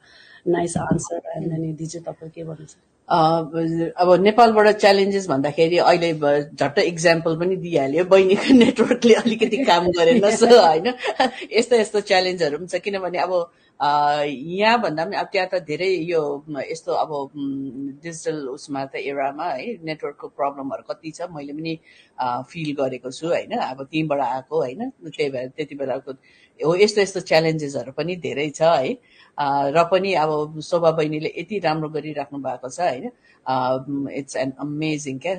[SPEAKER 1] nice answer. And अनि दिदी तपाईँ के भन्नुहुन्छ?
[SPEAKER 2] अब नेपालबाट च्यालेन्जेस भन्दाखेरि अहिले झट्ट इक्जाम्पल पनि दिइहाल्यो, बहिनीको नेटवर्कले अलिकति काम गरेन होइन। यस्तो यस्तो च्यालेन्जहरू पनि छ, किनभने अब यहाँ भन्दा पनि अब त्यहाँ त धेरै यो यस्तो अब डिजिटल उसमा त एरामा है नेटवर्कको प्रब्लमहरू कति छ मैले पनि फिल गरेको छु होइन। अब त्यहीँबाट आएको होइन, त्यही भएर त्यति बेलाको हो यस्तो यस्तो च्यालेन्जेसहरू पनि धेरै छ है। र पनि अब शोभा बहिनीले यति राम्रो गरिराख्नु भएको छ होइन। इट्स एन अमेजिङ क्या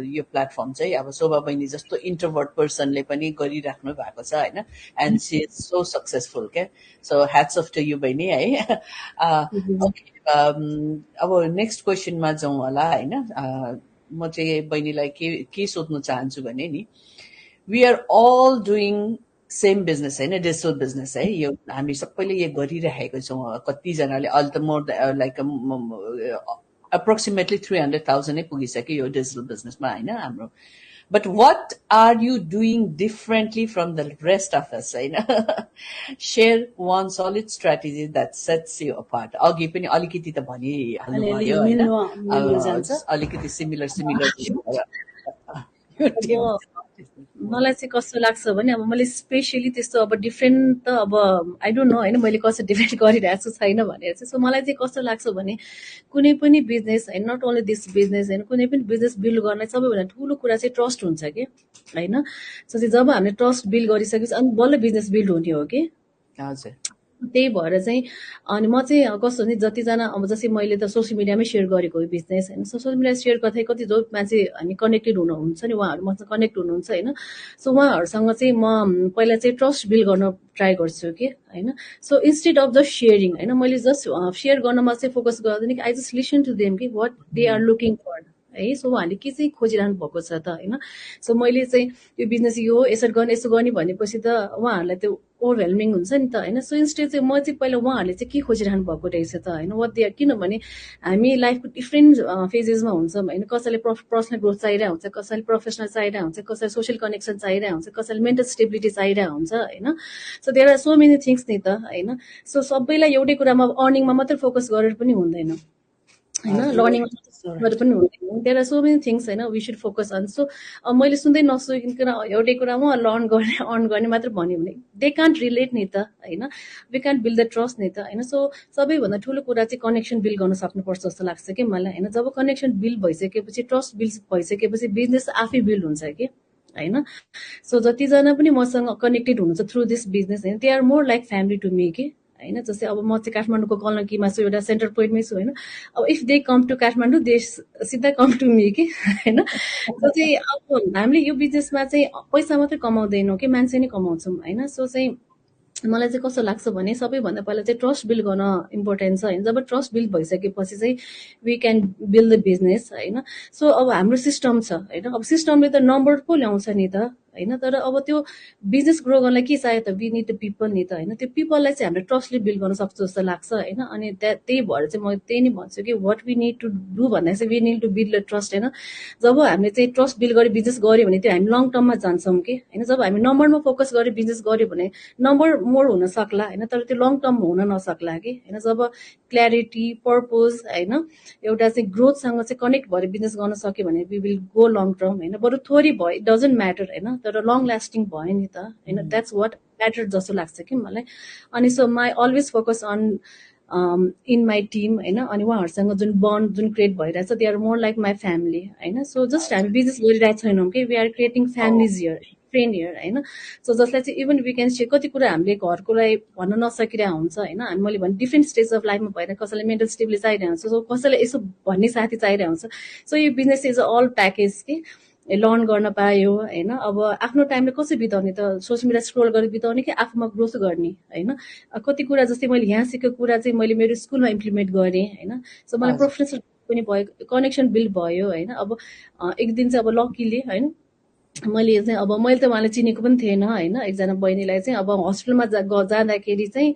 [SPEAKER 2] यो प्लेटफर्म चाहिँ। अब शोभा बहिनी जस्तो इन्ट्रोभर्ट पर्सनले पनि गरिराख्नु भएको छ होइन, and she is so successful क्या। So hats off to you बहिनी है। अब नेक्स्ट क्वेसनमा जाउँ होला होइन। म चाहिँ बहिनीलाई के सोध्नु चाहन्छु भने नि, we are all doing same business होइन, डिजिटल बिजनेस है। यो हामी सबैले यो गरिरहेको छौँ। कतिजनाले अहिले त मोर लाइक अप्रोक्सिमेटली 300,000 नै पुगिसक्यो यो डिजिटल बिजनेसमा होइन हाम्रो। But what are you doing differently from the rest of us होइन? Share one solid strategy that sets you apart. अघि पनि अलिकति त भनिहाल्नु भयो होइन, अलिकति सिमिलर
[SPEAKER 3] मलाई चाहिँ कस्तो लाग्छ भने अब मैले स्पेसली त्यस्तो अब डिफ्रेन्ट त अब आई डोन्ट नो होइन, मैले कस्तो डिफेन्ड गरिरहेको छु छैन भनेर चाहिँ। सो मलाई चाहिँ कस्तो लाग्छ भने कुनै पनि बिजनेस होइन, नट ओन्ली दिस बिजनेस होइन, कुनै पनि बिजनेस बिल्ड गर्नलाई सबैभन्दा ठुलो कुरा चाहिँ ट्रस्ट हुन्छ कि होइन। सो चाहिँ जब हामीले ट्रस्ट बिल्ड गरिसकेपछि अनि बल्ल बिजनेस बिल्ड हुने हो कि।
[SPEAKER 2] हजुर,
[SPEAKER 3] त्यही भएर चाहिँ अनि म चाहिँ कस्तो भने जतिजना अब जस्तै मैले त सोसियल मिडियामै सेयर गरेको हो बिजनेस होइन। सोसियल मिडिया सेयर गर्दै कति जो मान्छे हामी कनेक्टेड हुनुहुन्छ नि, उहाँहरू मसँग कनेक्ट हुनुहुन्छ होइन। सो उहाँहरूसँग चाहिँ म पहिला चाहिँ ट्रस्ट बिल्ड गर्न ट्राई गर्छु कि होइन। So instead of just sharing होइन, मैले जस्ट सेयर गर्नमा चाहिँ फोकस गर्दैन कि I just listen to them कि what they are looking for है। सो उहाँहरूले के चाहिँ खोजिरहनु भएको छ त होइन। सो मैले चाहिँ यो बिजनेस यो यसरी गर्ने यसो गर्ने भनेपछि त उहाँहरूलाई त्यो ओभरवेल्मिङ हुन्छ नि त होइन। सो इन्स्टेड चाहिँ म चाहिँ पहिला उहाँहरूले चाहिँ के खोजिरहनु भएको रहेछ त होइन, वाट दे, किनभने हामी लाइफको डिफ्रेन्ट फेजेसमा हुन्छौँ होइन। कसैले पर्सनल ग्रोथ चाहिरहेको हुन्छ, कसैले प्रोफेसनल चाहिरहेको हुन्छ, कसैले सोसियल कनेक्सन चाहिरहेको हुन्छ, कसैले मेन्टल स्टेबिलिटी चाहिरहेको हुन्छ होइन। So there are so many things नि त होइन। सो सबैलाई एउटै कुरामा अर्निङमा मात्रै फोकस गरेर पनि हुँदैन होइन, लर्निङमा पनि हुँदैन। There are so many things होइन, we should focus on. So मैले सुन्दै नसुकिकन एउटै कुरामा लर्न गर्ने अर्न गर्ने मात्र भन्यो भने दे कान्ट रिलेट नि त होइन, we can't build the trust नि त होइन। सो सबैभन्दा ठुलो कुरा चाहिँ कनेक्सन बिल्ड गर्न सक्नुपर्छ जस्तो लाग्छ कि मलाई होइन। जब कनेक्सन बिल्ड भइसकेपछि, ट्रस्ट बिल्ड भइसकेपछि बिजनेस आफै बिल्ड हुन्छ कि होइन। सो जतिजना पनि मसँग कनेक्टेड हुनुहुन्छ थ्रु दिस बिजनेस होइन, they are more like family to me कि होइन। जस्तै अब म चाहिँ काठमाडौँको गल्नकीमा छु, एउटा सेन्टर पोइन्टमै छु होइन। अब if they come to Kathmandu they सिधा कम टु मी कि होइन। सो चाहिँ अब हामीले यो बिजनेसमा चाहिँ पैसा मात्रै कमाउँदैनौँ कि मान्छे नै कमाउँछौँ होइन। सो चाहिँ मलाई चाहिँ कस्तो लाग्छ भने सबैभन्दा पहिला चाहिँ ट्रस्ट बिल्ड गर्न इम्पोर्टेन्ट छ होइन। जब ट्रस्ट बिल्ड भइसकेपछि चाहिँ we can build the business होइन। सो अब हाम्रो सिस्टम छ होइन, अब सिस्टमले त नम्बर पो ल्याउँछ नि त होइन, तर अब त्यो बिजनेस ग्रो गर्नलाई के चाहियो त, वी निड द पिपल नि त होइन। त्यो पिपललाई चाहिँ हामीले ट्रस्टले बिल्ड गर्न सक्छ जस्तो लाग्छ होइन। अनि त्यही भएर चाहिँ म त्यही नै भन्छु कि what we need to do भन्दा चाहिँ we need to build the trust होइन। जब हामीले चाहिँ ट्रस्ट बिल्ड गरेर बिजनेस गऱ्यो भने त्यो हामी लङ टर्ममा जान्छौँ कि होइन। जब हामी नम्बरमा फोकस गरेर बिजनेस गऱ्यो भने नम्बर मोर हुन सक्ला होइन, तर त्यो लङ टर्म हुन नसक्ला कि होइन। जब क्ल्यारिटी पर्पोज होइन एउटा चाहिँ ग्रोथसँग चाहिँ कनेक्ट भएर बिजनेस गर्न सक्यो भने we will go long term होइन। बरु थोरै भयो डजन्ट म्याटर होइन, तर लङ लास्टिङ भयो नि त होइन। द्याट्स वाट म्याटर जस्तो लाग्छ कि मलाई। अनि so my always focus on in my team होइन। अनि उहाँहरूसँग जुन बन्ड जुन क्रिएट भइरहेछ they are more like my family होइन। सो जस्ट हामी बिजनेस गरिरहेको छैनौँ कि we are creating families here, friend here होइन। सो जसलाई चाहिँ इभन वी क्यान सेयर कति कुरा हामीले घरकोलाई भन्न नसकिरहेको हुन्छ होइन। मैले भने डिफ्रेन्ट स्टेज अफ लाइफमा भएर कसैलाई मेन्टल स्टेबली चाहिरहेको हुन्छ, सो कसैलाई यसो भन्ने साथी चाहिरहेको हुन्छ। सो यो बिजनेस इज अल प्याकेज कि लर्न गर्न पायो होइन। अब आफ्नो टाइमले कसरी बिताउने त, सोसियल मिडिया स्क्रोल गरेर बिताउने कि आफूमा ग्रोथ गर्ने होइन। कति कुरा जस्तै मैले यहाँ सिकेको कुरा चाहिँ मैले मेरो स्कुलमा इम्प्लिमेन्ट गरेँ होइन। सो मलाई प्रोफेसनल पनि भयो, कनेक्सन बिल्ड भयो होइन। अब एक दिन चाहिँ अब लकिली होइन मैले चाहिँ अब मैले त उहाँलाई चिनेको पनि थिएन होइन। एकजना बहिनीलाई चाहिँ अब हस्पिटलमा जाँदाखेरि चाहिँ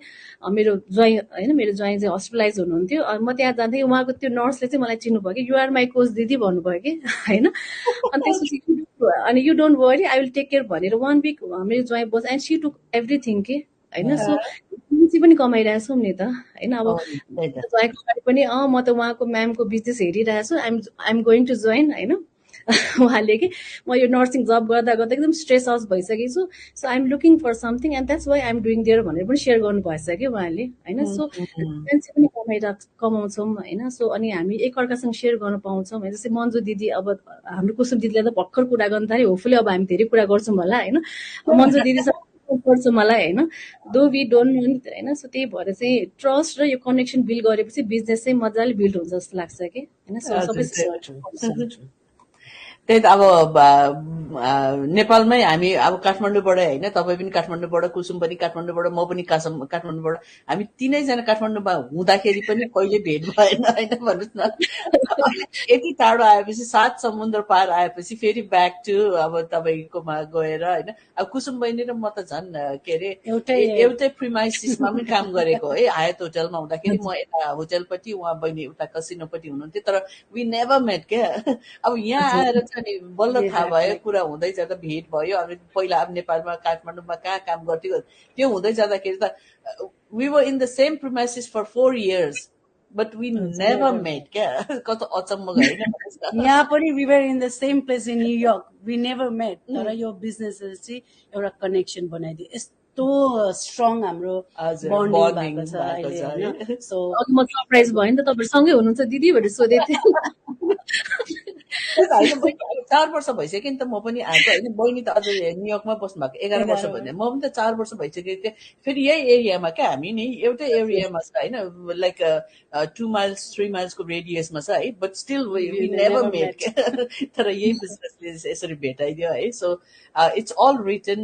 [SPEAKER 3] मेरो ज्वाइँ होइन, मेरो ज्वाइँ चाहिँ हस्पिटलाइज हुनुहुन्थ्यो। म त्यहाँ जाँदाखेरि उहाँको त्यो नर्सले चाहिँ मलाई चिन्नुभयो कि यु आर माई कोच दिदी भन्नुभयो कि होइन। अनि त्यसपछि अनि you don't worry I will take care भनेर 1 विक मेरो ज्वाइँ बस एन्ड सी टुक एभ्रिथिङ के होइन। सो पनि कमाइरहेछौँ नि त होइन। अब ज्वाइँको लागि पनि म त उहाँको म्यामको बिजनेस हेरिरहेको छु, आइएम गोइङ टु जोइन होइन। उहाँले कि म यो नर्सिङ जब गर्दा गर्दा एकदम स्ट्रेस आउट भइसकेको छु, so I'm looking for something and that's why I'm doing there भनेर पनि सेयर गर्नुभएछ कि उहाँले होइन। सो मान्छे पनि कमाउँछौँ होइन। सो अनि हामी एकअर्कासँग सेयर गर्न पाउँछौँ होइन। जस्तै मन्जु दिदी अब हाम्रो कुसुम दिदीले त भर्खर कुरा गर्नु थाल्यो, होपफुली अब हामी धेरै कुरा गर्छौँ होला होइन। मन्जु दिदीसँग गर्छ मलाई होइन, दो वी डोन्ट नो होइन। सो त्यही भएर चाहिँ ट्रस्ट र यो कनेक्सन बिल्ड गरेपछि बिजनेस चाहिँ मजाले बिल्ड हुन्छ जस्तो लाग्छ कि होइन। सो सबै
[SPEAKER 2] त्यही त अब नेपालमै हामी अब काठमाडौँबाट होइन, तपाईँ पनि काठमाडौँबाट, कुसुम पनि काठमाडौँबाट, म पनि काठमाडौँबाट, हामी तीनैजना काठमाडौँमा हुँदाखेरि पनि कहिले भेट भएन होइन भन्नुहोस् न। यति टाढो आएपछि 7 समुद्र पार आएपछि फेरि ब्याक टु अब तपाईँकोमा गएर होइन। अब कुसुम बहिनी र म त झन् के अरे एउटै प्रिमाइसिसमा पनि काम गरेको है। हायत होटलमा हुँदाखेरि म यता होटलपट्टि, उहाँ बहिनी उता कसिनोपट्टि हुनुहुन्थ्यो, तर वी नेभर मेट क्या। अब यहाँ आएर चाहिँ बल्ल थाहा भयो, कुरा हुँदै जाँदा भेट भयो। अब पहिला अब नेपालमा काठमाडौँमा कहाँ काम गर्थ्यो त्यो हुँदै जाँदाखेरि त we were in the same premises for 4 years but we never met क्या। कस्तो अचम्म होइन।
[SPEAKER 1] यहाँ पनि we were in the same place in New York, we never met, तर यो बिजनेसले चाहिँ एउटा कनेक्सन बनाइदियो। यस्तो स्ट्रङ हाम्रो बन्डिङ भएको छ अहिले होइन। सो
[SPEAKER 3] म सरप्राइज भयो नि त, तपाईँहरू सँगै हुनुहुन्छ दिदी भनेर सोधेको थिएँ।
[SPEAKER 2] 4 वर्ष भइसक्यो नि त म पनि आएको होइन। बहिनी त अझ न्युयोर्कमा बस्नु भएको 11 वर्ष भन्ने, म पनि त 4 वर्ष भइसकेको थिएँ। फेरि यही एरियामा क्या, हामी नि एउटै एरियामा छ होइन, लाइक 2 miles 3 miles को रेडियसमा छ है। But still we never met क्या। तर यही बिजनेसले यसरी भेटाइदियो है। सो इट्स अल रिटन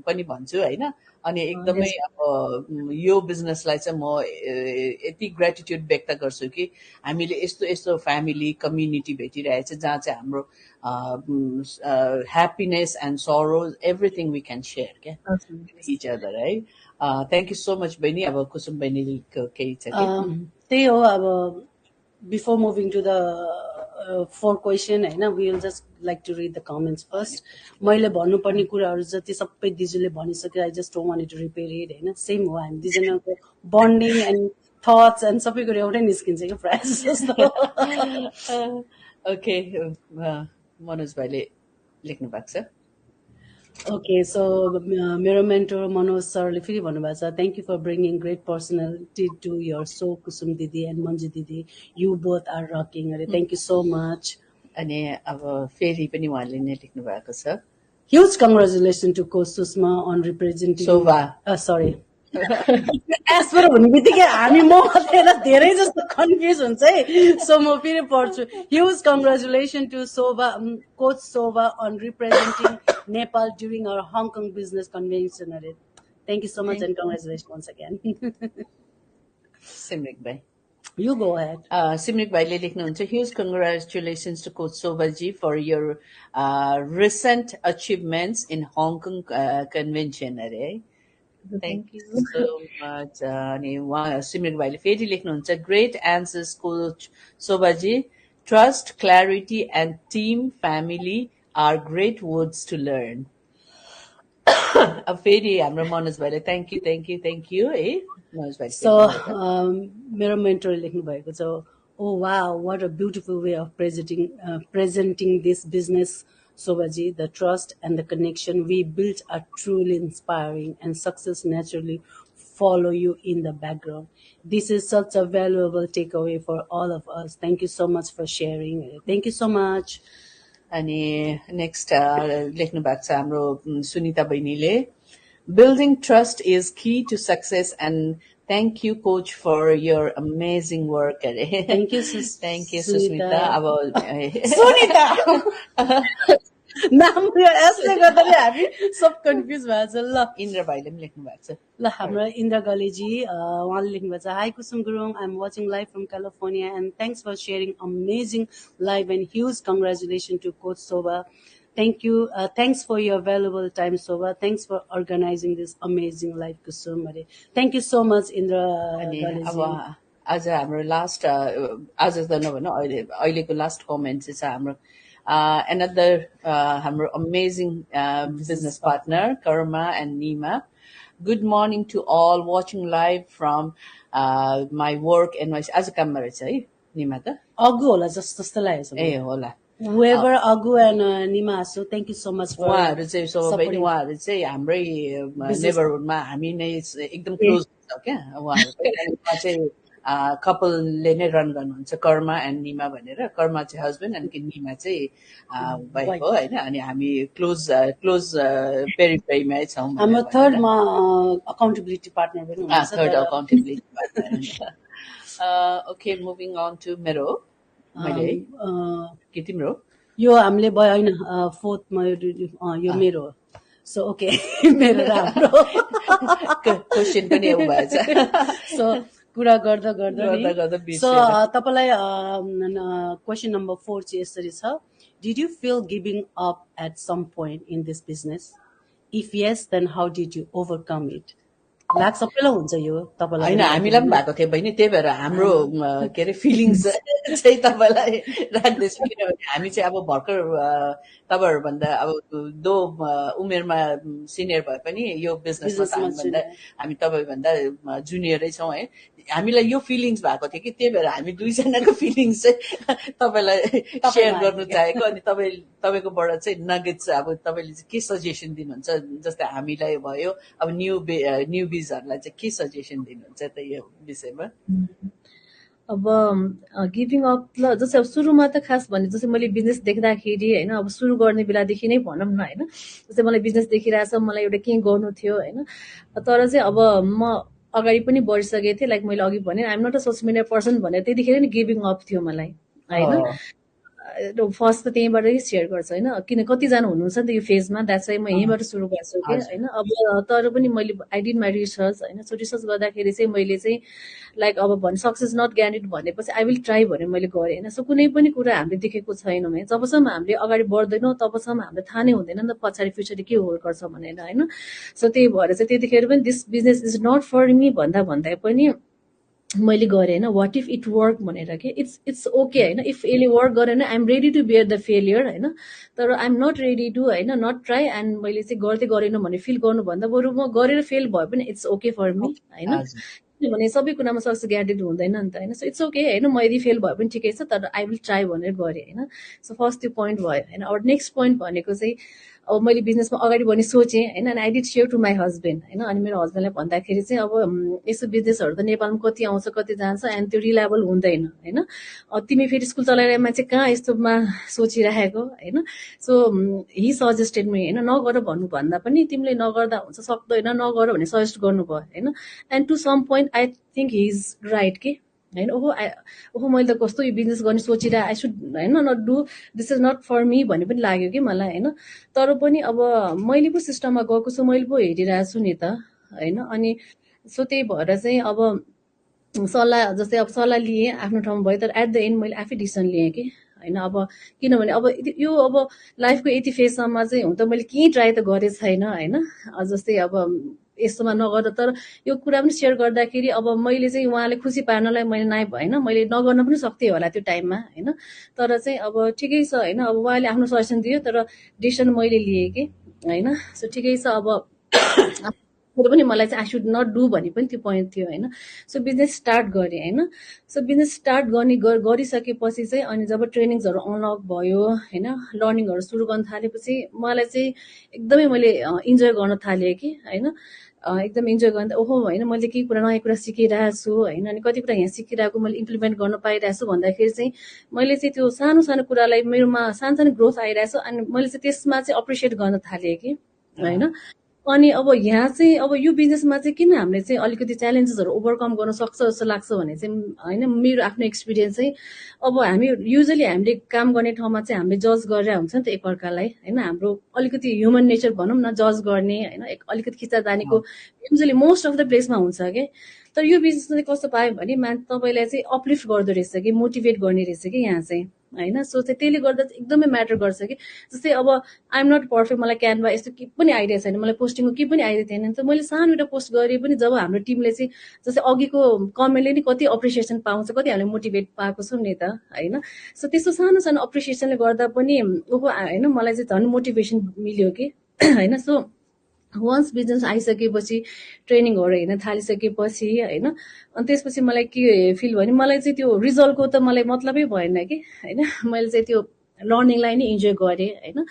[SPEAKER 2] पनि भन्छु होइन। अनि एकदमै अब यो बिजनेसलाई चाहिँ म यति ग्रेटिट्युड व्यक्त गर्छु कि हामीले यस्तो यस्तो फ्यामिली कम्युनिटी भेटिरहेछ जहाँ चाहिँ हाम्रो happiness and sorrows everything we can share क्या इच अदर है। थ्याङ्क यू सो मच बहिनी। अब कुसुम बहिनीको केही छ कि?
[SPEAKER 1] त्यही हो, अब before moving to the 4 question होइन, we will just like to read the comments first. मैले भन्नुपर्ने कुराहरू जति सबै दिजुले भनिसक्यो, I just don't want to repeat it होइन। सेम हो, हामी दुईजनाको बन्डिङ एन्ड थट्स एन्ड सबै कुरो एउटै निस्किन्छ क्या प्रायः जस्तो।
[SPEAKER 2] ओके, मनोज भाइले लेख्नु भएको छ।
[SPEAKER 1] ओके, सो मेरो मेन्टर मनोज सरले फेरि भन्नुभएको छ, thank you for bringing great personality to your so Kusum दिदी एन्ड मन्जु दिदी, यु बोथ आर रकिङ अरे, थ्याङ्क यू सो मच।
[SPEAKER 2] अनि अब फेरि पनि उहाँले नै लेख्नु भएको छ,
[SPEAKER 1] huge congratulation to coach Sushma on representing
[SPEAKER 2] Shobha.
[SPEAKER 1] Sorry एसपर हुने बित्तिकै हामी म मात्रै धेरै जस्तो कन्फ्युज हुन्छ है। सो म फेरि पढ्छु। Huge congratulation to Shobha, coach Shobha on representing Nepal during our Hong Kong business convention अरे। Thank you so much
[SPEAKER 2] Thank
[SPEAKER 1] and congratulations once again.
[SPEAKER 2] Simrik bhai.
[SPEAKER 1] You go ahead.
[SPEAKER 2] Simrik bhaiले लेख्नुहुन्छ huge congratulations to Coach Sobaji for your recent achievements in Hong Kong convention अरे है. Thank
[SPEAKER 3] Thank you.
[SPEAKER 2] you so much. अनि उहाँ सिमरिक भाइले फेरि लेख्नुहुन्छ great answers Coach Sobaji. Trust, clarity and team family are great words to learn. अब फेरि हाम्रो मनोज भाइले thank you है मनोज भाइ.
[SPEAKER 1] So, मेरो mentor लेख्नु भएको छ, oh wow, what a beautiful way of presenting this business, Sobaji. The trust and the connection we built are truly inspiring, and success naturally follow you in the background. This is such a valuable takeaway for all of us. Thank you so much for sharing. Thank you so much.
[SPEAKER 2] अनि next लेख्नु भएको छ हाम्रो सुनिता बहिनीले, building trust is key to success and thank you coach for your amazing work अरे.
[SPEAKER 1] Thank you,
[SPEAKER 2] Thank you Susmita. अब
[SPEAKER 1] सुनिता नाम यसले गर्दाखेरि हामी सब कन्फ्युज भएको छ. ल
[SPEAKER 2] इन्द्र भाइले पनि लेख्नु भएको छ.
[SPEAKER 1] ल हाम्रो इन्द्र गलेजी उहाँले लेख्नु भएको छ, hi Kusum Gurung, I am watching live from California and thanks for sharing amazing live and huge congratulation to coach Shobha. Thank you. Thanks for your valuable time, Soba. Thanks for organizing this amazing live Kusum. Thank you so much, Indra.
[SPEAKER 2] अनि अब आज हाम्रो last आज त नभनौँ अहिलेको last comment चाहिँ छ हाम्रो another हाम्रो amazing business partner Karma and Nima. Good morning to all watching live from my work and my आज काममा रहेछ है निमा त
[SPEAKER 1] अगु होला जस्तो लागेको छ.
[SPEAKER 2] ए होला.
[SPEAKER 1] Whoever Agu and Nima, so thank you so much for
[SPEAKER 2] उहाँहरू चाहिँ सबैले उहाँहरू चाहिँ हाम्रै नेबरहुडमा हामी नै एकदम क्लोज छ क्या. उहाँहरू चाहिँ कपलले नै रन गर्नुहुन्छ कर्मा एन्ड निमा भनेर. कर्मा चाहिँ हस्बेन्ड अनि निमा चाहिँ वाइफ हो होइन. अनि हामी क्लोज पेरिफेरीमै छौँ.
[SPEAKER 1] हाम्रो थर्डमा अकाउन्टेबिलिटी पार्टनर पनि हुनुहुन्छ.
[SPEAKER 2] Third accountability partner. Okay moving on to मेरो मैले के तिम्रो
[SPEAKER 1] यो हामीले भयो होइन फोर्थमा यो मेरो हो. सो ओके मेरो राम्रो
[SPEAKER 2] क्वेसन पनि એવું भएछ.
[SPEAKER 1] सो कुरा गर्दा गर्दा सो तपाईलाई क्वेसन नम्बर 4 चाहिँ यसरी छ, did you feel giving up at some point in this business? If yes then how did you overcome it? लाग सबैलाई हुन्छ यो तपाईलाई
[SPEAKER 2] होइन, हामीलाई पनि भएको थियो बहिनी. त्यही भएर हाम्रो के अरे फिलिङ्स चाहिँ तपाईँलाई राख्दैछु. किनभने हामी चाहिँ अब भर्खर तपाईँहरूभन्दा अब दो उमेरमा सिनियर भए पनि यो बिजनेसमा हामी तपाईँभन्दा जुनियरै छौँ है. हामीलाई यो फिलिङ्स भएको थियो कि त्यही भएर हामी दुईजनाको फिलिङ्स चाहिँ तपाईँलाई सेयर गर्नु चाहेको. अनि तपाईँकोबाट चाहिँ नगेट्स अब तपाईँले चाहिँ के सजेसन दिनुहुन्छ? जस्तै हामीलाई भयो अब न्यू बिजहरूलाई चाहिँ के सजेसन दिनुहुन्छ त यो विषयमा?
[SPEAKER 3] अब गिभिङ अप ल जस्तै अब सुरुमा त खास भने जस्तै मैले बिजनेस देख्दाखेरि होइन, अब सुरु गर्ने बेलादेखि नै भनौँ न होइन, जस्तै मलाई बिजनेस देखिरहेछ, मलाई एउटा केही गर्नु थियो होइन. तर चाहिँ अब म अगाडि पनि बढिसकेको थिएँ. लाइक मैले अघि भने I'm not a social media person भनेर त्यतिखेर नि गिभिङ अप थियो मलाई होइन. फर्स्ट त त्यहीँबाटै सेयर गर्छ होइन, किन कतिजना हुनुहुन्छ नि त यो फेजमा. द्याट्स वाइ म यहीँबाट सुरु गर्छु कि होइन. अब तर पनि मैले आई डिड माई रिसर्च होइन. सो रिसर्च गर्दाखेरि चाहिँ मैले चाहिँ लाइक अब भने सक्सेस नट ग्यारेन्टेड भनेपछि आई विल ट्राई भनेर मैले गरेँ होइन. सो कुनै पनि कुरा हामीले देखेको छैनौँ है. जबसम्म हामीले अगाडि बढ्दैनौँ तबसम्म हामीले थाहा नै हुँदैन नि त पछाडि फ्युचरले के होल्ड गर्छ भनेर होइन. सो त्यही भएर चाहिँ त्यतिखेर पनि this business is not for me भन्दा पनि मैले गरेँ होइन. वाट इफ इट वर्क भनेर के इट्स ओके होइन. इफ यसले वर्क गरेन I'm ready to bear the failure होइन. तर आइएम नट रेडी टु होइन नट ट्राई एन्ड मैले चाहिँ गर्दै गरेन भने फिल गर्नुभन्दा बरु म गरेर फेल भयो पनि इट्स ओके फर मी होइन. किनभने सबै कुरामा सक्सेस ग्यारेन्टेड हुँदैन नि त होइन. सो इट्स ओके होइन. म यदि फेल भयो पनि ठिकै छ, तर आई विल ट्राई भनेर गरेँ होइन. सो फर्स्ट त्यो पोइन्ट भयो होइन. अब नेक्स्ट पोइन्ट भनेको चाहिँ अब मैले बिजनेसमा अगाडि बढ्ने सोचेँ होइन. अनि I did share to my husband होइन. अनि मेरो हस्बेन्डलाई भन्दाखेरि चाहिँ अब यस्तो बिजनेसहरू त नेपालमा कति आउँछ कति जान्छ एन्ड त्यो रिलायबल हुँदैन होइन. तिमी फेरि स्कुल चलाएर मान्छे कहाँ यस्तोमा सोचिरहेको होइन. सो हि सजेस्टेड मी होइन. नगर भन्नुभन्दा पनि तिमीले नगर्दा हुन्छ सक्दैन नगर भने सजेस्ट गर्नुभयो होइन. And to some point I think he is right के होइन. ओहो मैले त कस्तो यो बिजनेस गर्ने सोचिरहेँ, आई सुड होइन not do this is not for me भन्ने पनि लाग्यो कि मलाई होइन. तर पनि अब मैले पो सिस्टममा गएको छु, मैले पो हेरिरहेको छु नि त होइन। अनि सो त्यही भएर चाहिँ अब सल्लाह जस्तै अब सल्लाह लिएँ आफ्नो ठाउँमा भयो, तर एट द एन्ड मैले आफै डिसिसन लिएँ कि होइन। अब किनभने अब यो अब लाइफको यति फेजसम्म चाहिँ हुन त मैले केही ट्राई त गरेको छैन होइन। जस्तै अब यस्तोमा नगर्दा, तर यो कुरा पनि सेयर गर्दाखेरि अब मैले चाहिँ उहाँले खुसी पार्नलाई मैले होइन मैले नगर्न पनि सक्थेँ होला त्यो टाइममा होइन। तर चाहिँ अब ठिकै छ होइन, अब उहाँले आफ्नो सजेसन दियो तर डिसिसन मैले लिएँ कि होइन। सो ठिकै छ। अब पनि मलाई चाहिँ आई सुड नट डु भन्ने पनि त्यो पोइन्ट थियो होइन। सो बिजनेस स्टार्ट गरेँ होइन। सो बिजनेस स्टार्ट गरिसकेपछि चाहिँ अनि जब ट्रेनिङ्सहरू अनलक भयो होइन, लर्निङहरू सुरु गर्न थालेपछि मलाई चाहिँ एकदमै मैले इन्जोय गर्न थालेँ कि होइन। एकदम इन्जोय गर्न ओहो होइन, मैले केही कुरा नयाँ कुरा सिकिरहेको छु होइन। अनि कति कुरा यहाँ सिकिरहेको मैले इम्प्लिमेन्ट गर्न पाइरहेको छु भन्दाखेरि चाहिँ मैले चाहिँ त्यो सानो सानो कुरालाई मेरोमा सानो सानो ग्रोथ आइरहेछ अनि मैले चाहिँ त्यसमा चाहिँ अप्रिसिएट गर्न थालेँ कि होइन। अनि अब यहाँ चाहिँ अब यो बिजनेसमा चाहिँ किन हामीले चाहिँ अलिकति च्यालेन्जेसहरू ओभरकम गर्न सक्छ जस्तो लाग्छ भने चाहिँ होइन, मेरो आफ्नो एक्सपिरियन्स चाहिँ अब हामी युजली हामीले काम गर्ने ठाउँमा चाहिँ हामीले जज गरेर हुन्छ नि त एकअर्कालाई होइन। हाम्रो अलिकति ह्युमन नेचर भनौँ न, जज गर्ने होइन, अलिकति खिचातानीको युजली मोस्ट अफ द प्लेसमा हुन्छ कि। तर यो बिजनेसमा चाहिँ कस्तो पायो भने तपाईँलाई चाहिँ अपलिफ्ट गर्दो रहेछ कि, मोटिभेट गर्ने रहेछ कि यहाँ चाहिँ होइन। सो चाहिँ त्यसले गर्दा एकदमै म्याटर गर्छ कि। जस्तै अब आइएम नट पर्फेक्ट, मलाई क्यानभा यस्तो केही पनि आइडिया छैन, मलाई पोस्टिङको केही पनि आइडिया थिएन नि त। मैले सानो एउटा पोस्ट गरेँ पनि जब हाम्रो टिमले चाहिँ जस्तै अघिको कमेन्टले नि कति अप्रिसिएसन पाउँछ, कति हामीले मोटिभेट पाएको छौँ नि त होइन। सो त्यस्तो सानो सानो अप्रिसिएसनले गर्दा पनि ओहो होइन मलाई चाहिँ झन् मोटिभेसन मिल्यो कि होइन। सो वन्स बिजनेस आइसकेपछि ट्रेनिङहरू हेर्न थालिसकेपछि होइन, अनि त्यसपछि मलाई के फिल भयो भने मलाई चाहिँ त्यो रिजल्टको त मलाई मतलबै भएन कि होइन। मैले चाहिँ त्यो लर्निङलाई नै इन्जोय गरेँ होइन।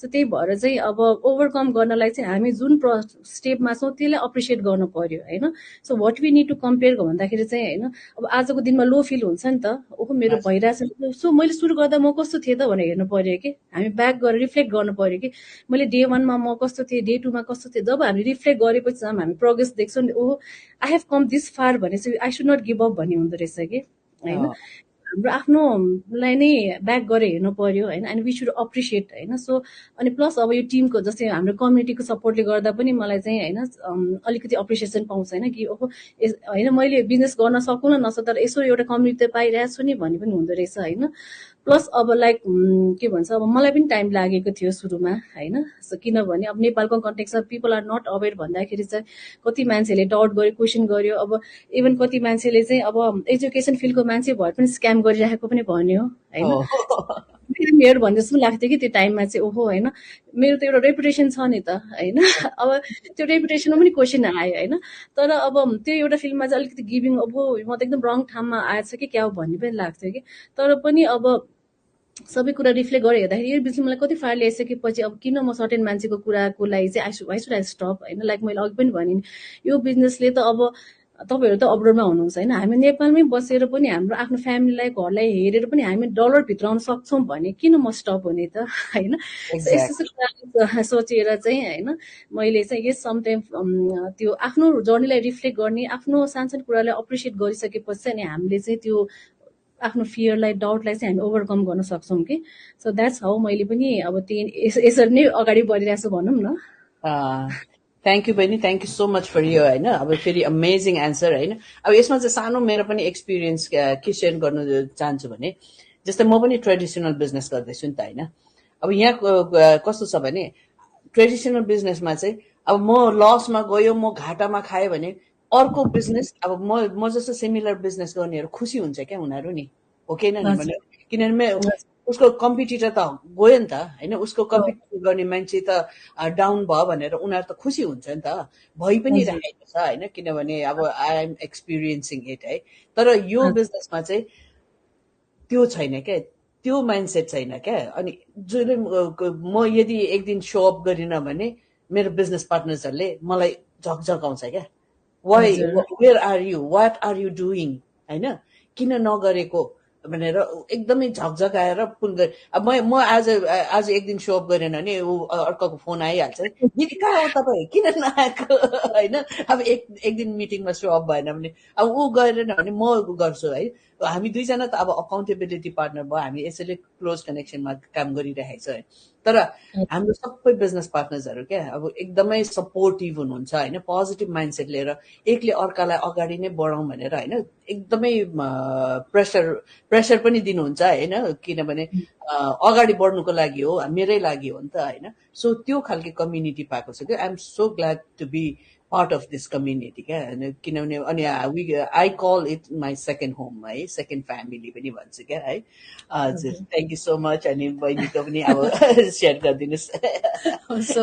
[SPEAKER 3] सो त्यही भएर चाहिँ अब ओभरकम गर्नलाई चाहिँ हामी जुन स्टेपमा छौँ त्यसलाई अप्रिसिएट गर्नु पर्यो होइन। So what we need to compare भन्दाखेरि चाहिँ होइन, अब आजको दिनमा लो फिल हुन्छ नि त, ओहो मेरो भइरहेछ। सो मैले सुरु गर्दा म कस्तो थिएँ त भनेर हेर्नु पर्यो कि, हामी ब्याक गरेर रिफ्लेक्ट गर्नु पर्यो कि मैले डे 1 मा म कस्तो थिएँ, डे 2 मा कस्तो थिएँ। जब हामी रिफ्लेक्ट गरेपछि हामी प्रोग्रेस देख्छौँ नि, ओहो I have come this far भनेपछि I should not give up भन्ने हुँदो रहेछ कि होइन। हाम्रो आफ्नोलाई नै ब्याक गरेर हेर्नु पर्यो होइन। अनि वी सुड अप्रिसिएट होइन। सो अनि प्लस अब यो टिमको जस्तै हाम्रो कम्युनिटीको सपोर्टले गर्दा पनि मलाई चाहिँ होइन अलिकति अप्रिसिएसन पाउँछ होइन कि ओहो होइन मैले बिजनेस गर्न सकौँ न नसक्दा तर यसो एउटा कम्युनिटी त पाइरहेको छु नि भन्ने पनि हुँदो रहेछ होइन। प्लस अब लाइक के भन्छ, अब मलाई पनि टाइम लागेको थियो सुरुमा होइन। सो किनभने अब नेपालको कन्टेक्समा पिपल आर नट अवेर भन्दाखेरि चाहिँ कति मान्छेले डाउट गर्यो, क्वेसन गर्यो। अब इभन कति मान्छेले चाहिँ अब एजुकेसन फिल्डको मान्छे भएर पनि स्क्याम गरिराखेको पनि भन्यो होइन। मेरो भन्ने जस्तो लाग्थ्यो कि त्यो टाइममा चाहिँ ओहो होइन मेरो त एउटा रेपुटेसन छ नि त होइन। अब त्यो रेपुटेसनमा पनि क्वेसन आयो होइन। तर अब त्यो एउटा फिल्डमा चाहिँ अलिकति गिभिङ अब म त एकदम रङ ठाउँमा आएछ कि क्या हो भन्ने पनि लाग्थ्यो कि। तर पनि अब सबै कुरा रिफ्लेक्ट गरेर हेर्दाखेरि यो बिजनेस मलाई कति फाइल ल्याइसकेपछि अब किन म सर्टेन मान्छेको कुराको लागि चाहिँ आई सुड स्टप होइन। लाइक मैले अघि पनि भने यो बिजनेसले त अब तपाईँहरू त अब्रोडमा हुनुहुन्छ होइन, हामी नेपालमै बसेर पनि हाम्रो आफ्नो फ्यामिलीलाई घरलाई हेरेर पनि हामी डलर भित्राउन सक्छौँ भने किन म स्टप हुने त होइन। यस्तो कुरा सोचेर चाहिँ होइन मैले चाहिँ यस समटाइम त्यो आफ्नो जर्नीलाई रिफ्लेक्ट गर्ने, आफ्नो सानसानो कुरालाई अप्रिसिएट गरिसकेपछि चाहिँ अनि हामीले चाहिँ त्यो आफ्नो फियरलाई डाउटलाई चाहिँ हामी ओभरकम गर्न सक्छौँ कि। सो द्याट्स हाउ मैले पनि अब त्यही यसरी नै अगाडि बढिरहेको छु भनौँ न।
[SPEAKER 2] थ्याङ्क यू बहिनी, thank you so much for यो होइन। अब फेरि अमेजिङ एन्सर होइन। अब यसमा चाहिँ सानो मेरो पनि एक्सपिरियन्स के सेयर गर्नु चाहन्छु भने जस्तै म पनि ट्रेडिसनल बिजनेस गर्दैछु नि त होइन। अब यहाँ कस्तो छ भने ट्रेडिसनल बिजनेसमा चाहिँ अब म लसमा गयो, म घाटामा खाएँ भने अर्को बिजनेस अब म जस्तो सिमिलर बिजनेस गर्नेहरू खुसी हुन्छ क्या उनीहरू नि, हो कि होइन। किनभने उसको कम्पिटिटर त गयो नि त होइन, उसको कम्पिटिटर गर्ने मान्छे त डाउन भयो भनेर उनीहरू त खुसी हुन्छ नि त, भइ पनि राखेको छ होइन। किनभने अब आई एम एक्सपिरियन्सिङ इट है। तर यो बिजनेसमा चाहिँ त्यो छैन क्या, त्यो माइन्डसेट छैन क्या। अनि जुन म यदि एक दिन सो अप गरिनँ भने मेरो बिजनेस पार्टनर्सहरूले मलाई झकझकाउँछ क्या, why where are you, what are you doing होइन, किन नगरेको भनेर एकदमै झकझकाएर पुल गरे। अब म आज एक दिन सो अप गरेन भने ऊ अर्काको फोन आइहाल्छ, दिदी कहाँ हो तपाईँ, किन नआएको होइन। अब एक दिन मिटिङमा सो अप भएन भने अब ऊ गरेन भने म गर्छु है। हामी दुईजना त अब अकाउन्टेबिलिटी पार्टनर भयो, हामी यसैले क्लोज कनेक्सनमा काम गरिरहेको छ है। तर हाम्रो सबै बिजनेस पार्टनर्सहरू क्या अब एकदमै सपोर्टिभ हुनुहुन्छ होइन, पोजिटिभ माइन्डसेट लिएर एकले अर्कालाई अगाडि नै बढाउँ भनेर होइन, एकदमै प्रेसर पनि दिनुहुन्छ होइन, किनभने अगाडि बढ्नुको लागि हो, मेरै लागि हो नि त होइन। सो त्यो खालको कम्युनिटी पाएको छ क्या। I am so glad to be part of this community क्या, किनभने अनि I call it my second home है, सेकेन्ड फ्यामिली पनि भन्छु क्या है। हजुर, थ्याङ्क यू सो मच। अनि बहिनीको पनि अब सेयर गरिदिनुहोस्।
[SPEAKER 1] सो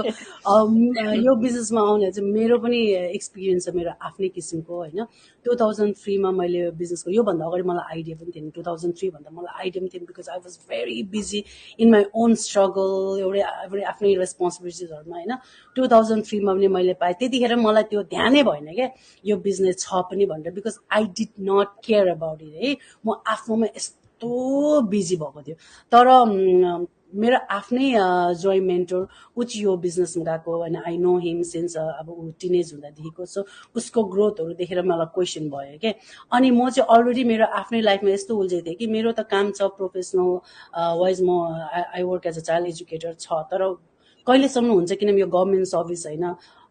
[SPEAKER 1] यो बिजनेसमा आउने चाहिँ मेरो पनि एक्सपिरियन्स छ, मेरो आफ्नै किसिमको होइन। 2003मा मैले बिजनेसको योभन्दा अगाडि मलाई आइडिया पनि थिएन, 2003 भन्दा मलाई आइडिया पनि थिएन, because I was very busy in my own struggle, एउटै आफ्नै रेस्पोन्सिबिलिटिजहरूमा होइन। 2003मा पनि मैले पाएँ, त्यतिखेर मलाई त्यो ध्यानै भएन क्या यो बिजनेस छ पनि भनेर, because I did not care about it है। म आफ्नोमा यस्तो बिजी भएको थियो। तर मेरो आफ्नै जोय मेन्टर ऊ चाहिँ यो बिजनेसमा गएको होइन, आई नो हिम सिन्स अब ऊ टिनेज हुँदादेखिको। सो उसको ग्रोथहरू देखेर मलाई क्वेसन भयो क्या। अनि म चाहिँ अलरेडी मेरो आफ्नै लाइफमा यस्तो उल्झेको थिएँ कि मेरो त काम छ प्रोफेसनल वाइज, म I work as a child educator छ, तर कहिलेसम्म हुन्छ, किनभने यो गभर्मेन्ट सर्भिस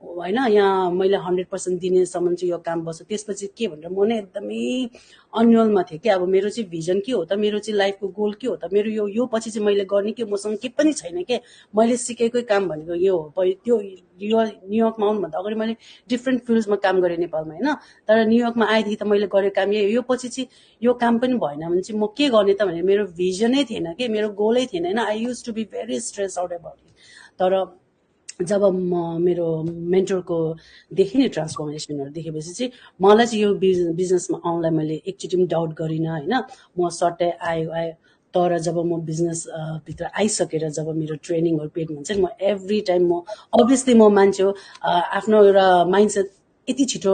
[SPEAKER 1] होइन, यहाँ मैले 100% दिनेसम्म चाहिँ यो काम बस्छ, त्यसपछि के भनेर म नै एकदमै अन्यलमा थिएँ कि अब मेरो चाहिँ भिजन के हो त, मेरो चाहिँ लाइफको गोल के हो त, मेरो यो पछि चाहिँ मैले गर्ने के, मसँग के पनि छैन के। मैले सिकेकै काम भनेको यो हो। त्यो यो न्युयोर्कमा आउनुभन्दा अगाडि मैले डिफ्रेन्ट फिल्ड्समा काम गरेँ नेपालमा होइन, तर न्युयोर्कमा आएदेखि त मैले गरेको काम यही हो। यो पछि चाहिँ यो काम पनि भएन भने चाहिँ म के गर्ने त भनेर मेरो भिजनै थिएन कि, मेरो गोलै थिएन होइन। I use to be very stress out about it. तर जब म मेरो मेन्टरको देखेँ नि ट्रान्सफर्मेसनहरू देखेपछि चाहिँ मलाई चाहिँ यो बिजनेसमा आउनलाई मैले एकचोटि पनि डाउट गरिनँ होइन। म सट्टै आयो। तर जब म बिजनेस भित्र आइसकेर जब मेरो ट्रेनिङहरू पेड हुन्छ नि, म एभ्री टाइम म अभियसली म मान्छे हो, आफ्नो एउटा माइन्डसेट यति छिटो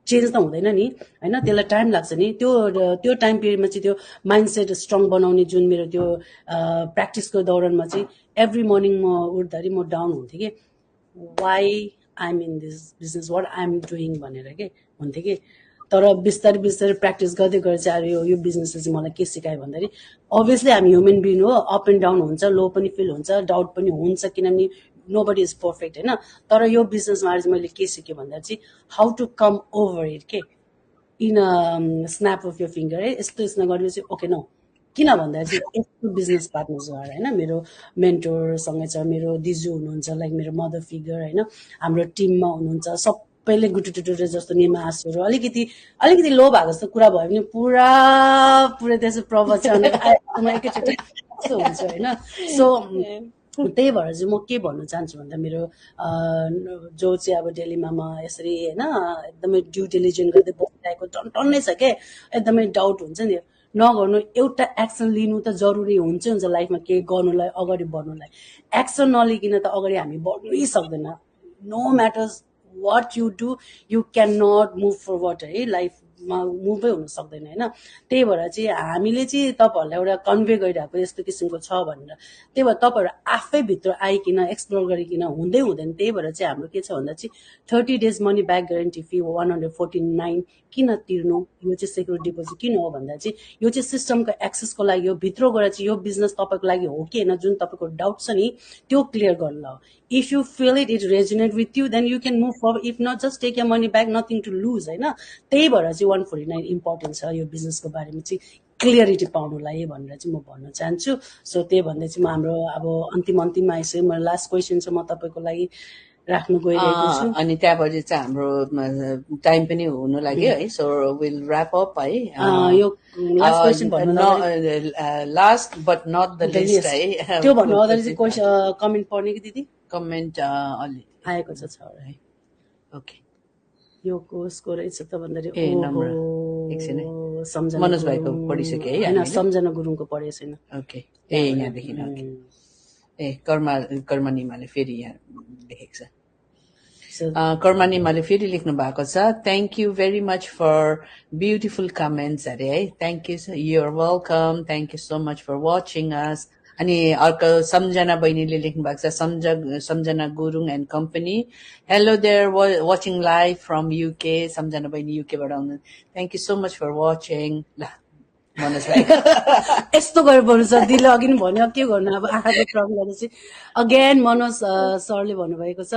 [SPEAKER 1] चेन्ज त हुँदैन नि होइन, त्यसलाई टाइम लाग्छ नि। त्यो टाइम पिरियडमा चाहिँ त्यो माइन्डसेट स्ट्रङ बनाउने जुन मेरो त्यो प्र्याक्टिसको दौरानमा चाहिँ एभ्री मर्निङ म उठ्दाखेरि म डाउन हुन्थेँ कि why I am in this business, what I am doing भनेर के हुन्थेँ कि। तर बिस्तारै प्र्याक्टिस गर्दै गरेर चाहिँ यो बिजनेसले चाहिँ मलाई के सिकायो भन्दाखेरि, अभियसली हामी ह्युमन बिङ हो, अप एन्ड डाउन हुन्छ, लो पनि फिल हुन्छ, डाउट पनि हुन्छ, किनभने नोबडी इज पर्फेक्ट होइन। तर यो बिजनेसमा चाहिँ मैले के सिकेँ भन्दा चाहिँ how to come over it के, in a snap of your finger है, यस्तो गरेपछि ओके न। किन भन्दा चाहिँ यस्तो बिजनेस पार्टनर्स भएर होइन, मेरो मेन्टरसँगै छ, मेरो दिजु हुनुहुन्छ लाइक मेरो मदर फिगर होइन, हाम्रो टिममा हुनुहुन्छ, सबैले गुटुटुटु जस्तो निमासहरू अलिकति लो भएको जस्तो कुरा भयो भने पुरै त्यसो प्रवचन एकैचोटि यस्तो हुन्छ होइन। सो त्यही भएर चाहिँ म के भन्न चाहन्छु भन्दा, मेरो जो चाहिँ अब डेलीमा म यसरी होइन एकदमै ड्यु डिलिजेन्ट गर्दै बसिरहेको टन्नै छ क्या, एकदमै डाउट हुन्छ नि, नगर्नु। एउटा एक्सन लिनु त जरुरी हुन्छ लाइफमा, केही गर्नुलाई, अगाडि बढ्नुलाई। एक्सन नलिकन त अगाडि हामी बढ्नै सक्दैन। No matters what you do, you can not move forward है, लाइफमा मुभै हुन सक्दैन होइन। त्यही भएर चाहिँ हामीले चाहिँ तपाईँहरूलाई एउटा कन्भे गरिरहेको यस्तो किसिमको छ भनेर, त्यही भएर तपाईँहरू आफै भित्र आइकन एक्सप्लोर गरिकन हुँदैन। त्यही भएर चाहिँ हाम्रो के छ भन्दा चाहिँ 30 days money back guarantee fee 149 किन तिर्नु, यो चाहिँ सेक्युरिटी डिपोजिट किन हो भन्दा चाहिँ यो चाहिँ सिस्टमको एक्सेसको लागि हो। भित्र गएर चाहिँ यो बिजनेस तपाईँको लागि हो कि होइन, जुन तपाईँको डाउट छ नि त्यो क्लियर गर्नु हो। If you feel it resonate with you, then you can move forward. If not, just take your money back, nothing to lose होइन। त्यही भएर चाहिँ 149 इम्पोर्टेन्ट छ यो बिजनेसको बारेमा चाहिँ क्लियरिटी पाउनुलाई भनेर चाहिँ म भन्न चाहन्छु। सो त्यही भन्दै चाहिँ म हाम्रो अब अन्तिममा आइसक्यो। मेरो लास्ट क्वेसन चाहिँ म तपाईँको लागि राख्न गइरहेको छु।
[SPEAKER 2] अनि त्यहाँपछि चाहिँ हाम्रो टाइम पनि हुनु लाग्यो है, सो विल ऱ्याप अप है।
[SPEAKER 1] यो लास्ट क्वेसन भन्नु
[SPEAKER 2] last but not the least है,
[SPEAKER 1] त्यो भन्नु अगाडि चाहिँ क्वेसन कमेन्ट पढ्ने कि दिदी?
[SPEAKER 2] कमेन्ट अलि
[SPEAKER 1] आएको छ
[SPEAKER 2] है। ओके,
[SPEAKER 1] यो कोर्सको रहेछ त भन्दाखेरि
[SPEAKER 2] सम्झना मनोज भाइको पढिसके है,
[SPEAKER 1] होइन सम्झना गुरुङको पढेको छैन।
[SPEAKER 2] ओके, यहाँदेखि कर्मा निमाले फेरि यहाँ लेखेको छ। कर्मा निमाले फेरि लेख्नु भएको छ, thank you very much for beautiful comments अरे है। Thank you, you're welcome, thank you so much for watching us. अनि अर्को सम्झना बहिनीले लेख्नु भएको छ, Samjhana Gurung and company, hello there, watching live from UK. Samjhana बहिनी युकेबाट आउनु, thank you so much for watching. ल मनोज भाइ
[SPEAKER 1] यस्तो गरेर भन्नु सर, दिदीले अघि नै भन्यो, के गर्नु अब आँखाको प्रब्लम गरेपछि। अगेन मनोज सरले भन्नुभएको छ,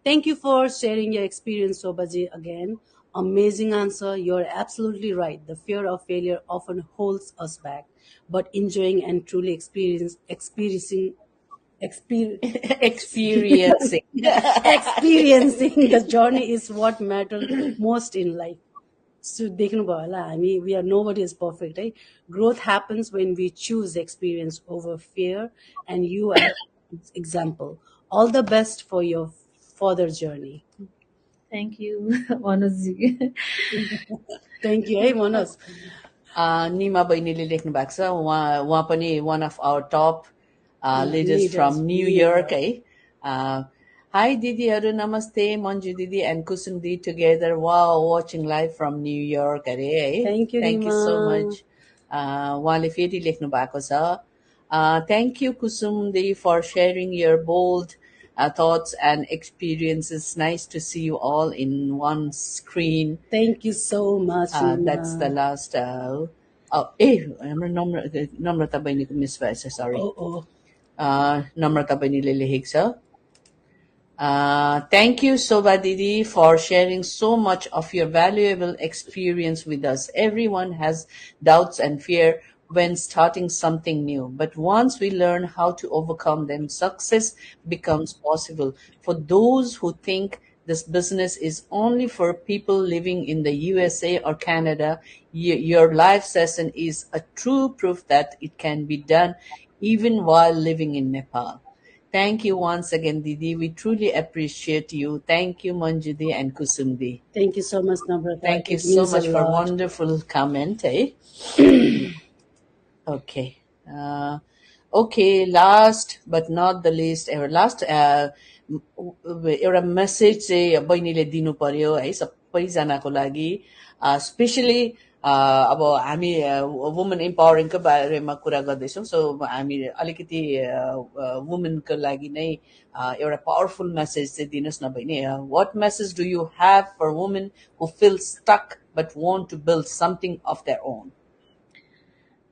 [SPEAKER 1] thank you for sharing your experience Shobhaji. Again amazing answer. You're absolutely right. The fear of failure often holds us back, but enjoying and truly experiencing
[SPEAKER 2] experiencing
[SPEAKER 1] experiencing the journey is what matters most in life. So देख्नुभयो होला, हामी we are nobody is perfect, right? Growth happens when we choose experience over fear, and you are an example. All the best for your further journey.
[SPEAKER 3] Thank you, Manojji.
[SPEAKER 1] Thank you, hey Manoj.
[SPEAKER 2] Nima बहिनीले लेख्नु भएको छ, उहाँ पनि one of our top leaders from New York है। Hi दिदीहरू, नमस्ते, मन्जु दिदी एन्ड कुसुम दिदी together, watching live from New York अरे है।
[SPEAKER 1] Thank you,
[SPEAKER 2] thank you
[SPEAKER 1] Nima.
[SPEAKER 2] So much. उहाँले फेरि लेख्नु भएको छ, थ्याङ्क यू कुसुम दिदी for sharing your bold thoughts and experiences. Nice to see you all in one screen.
[SPEAKER 1] Thank you so much.
[SPEAKER 2] That's the last. हाम्रो नम्रता बहिनीको miss भएछ, sorry. Namrata बहिनीले लेखेको छ, thank you Shobha Didi for sharing so much of your valuable experience with us. Everyone has doubts and fear when starting something new, but once we learn how to overcome them, success becomes possible. For those who think this business is only for people living in the USA or Canada, your live session is a true proof that it can be done even while living in Nepal. Thank you once again, Didi. We truly appreciate you. Thank you, Manjudi and Kusumdi.
[SPEAKER 1] Thank you so much, Namrata.
[SPEAKER 2] Thank you so much for wonderful comment. Okay. Okay, last but not the least, last एउटा message चाहिँ बहिनीले दिनु पर्यो है सबैजनाको लागि, specially अब हामी वुमेन इम्पावरिङको बारेमा कुरा गर्दैछौँ, सो हामी अलिकति वुमेनको लागि नै एउटा पावरफुल मेसेज चाहिँ दिनुहोस् न बहिनी। What message do you have for women who feel stuck but want to build something of their own?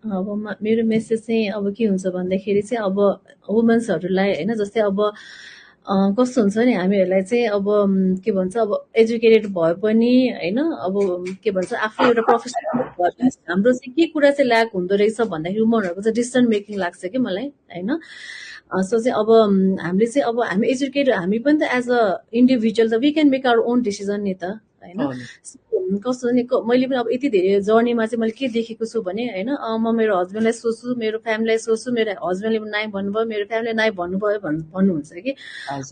[SPEAKER 3] अब मेरो मेसेज चाहिँ अब के हुन्छ भन्दाखेरि चाहिँ अब वुमेन्सहरूलाई होइन, जस्तै अब कस्तो हुन्छ नि, हामीहरूलाई चाहिँ अब के भन्छ, अब एजुकेटेड भए पनि होइन, अब के भन्छ, आफ्नो एउटा प्रोफेसनल भए पनि हाम्रो चाहिँ के कुरा चाहिँ ल्याक हुँदो रहेछ भन्दाखेरि वुमनहरूको चाहिँ डिसिजन मेकिङ लाग्छ कि मलाई होइन। सो चाहिँ अब हामीले चाहिँ अब हामी एजुकेटेड, हामी पनि त एज अ इन्डिभिजुअल त we can make our own decision नि त होइन। कस्तो नि, मैले पनि अब यति धेरै जर्नीमा चाहिँ मैले के देखेको छु भने होइन, म मेरो हस्बेन्डलाई सोच्छु, मेरो फ्यामिलीलाई सोच्छु, मेरो हस्बेन्डले नाइ भन्नुभयो, मेरो फ्यामिलीले नाइ भन्नुभयो भन्नुहुन्छ कि।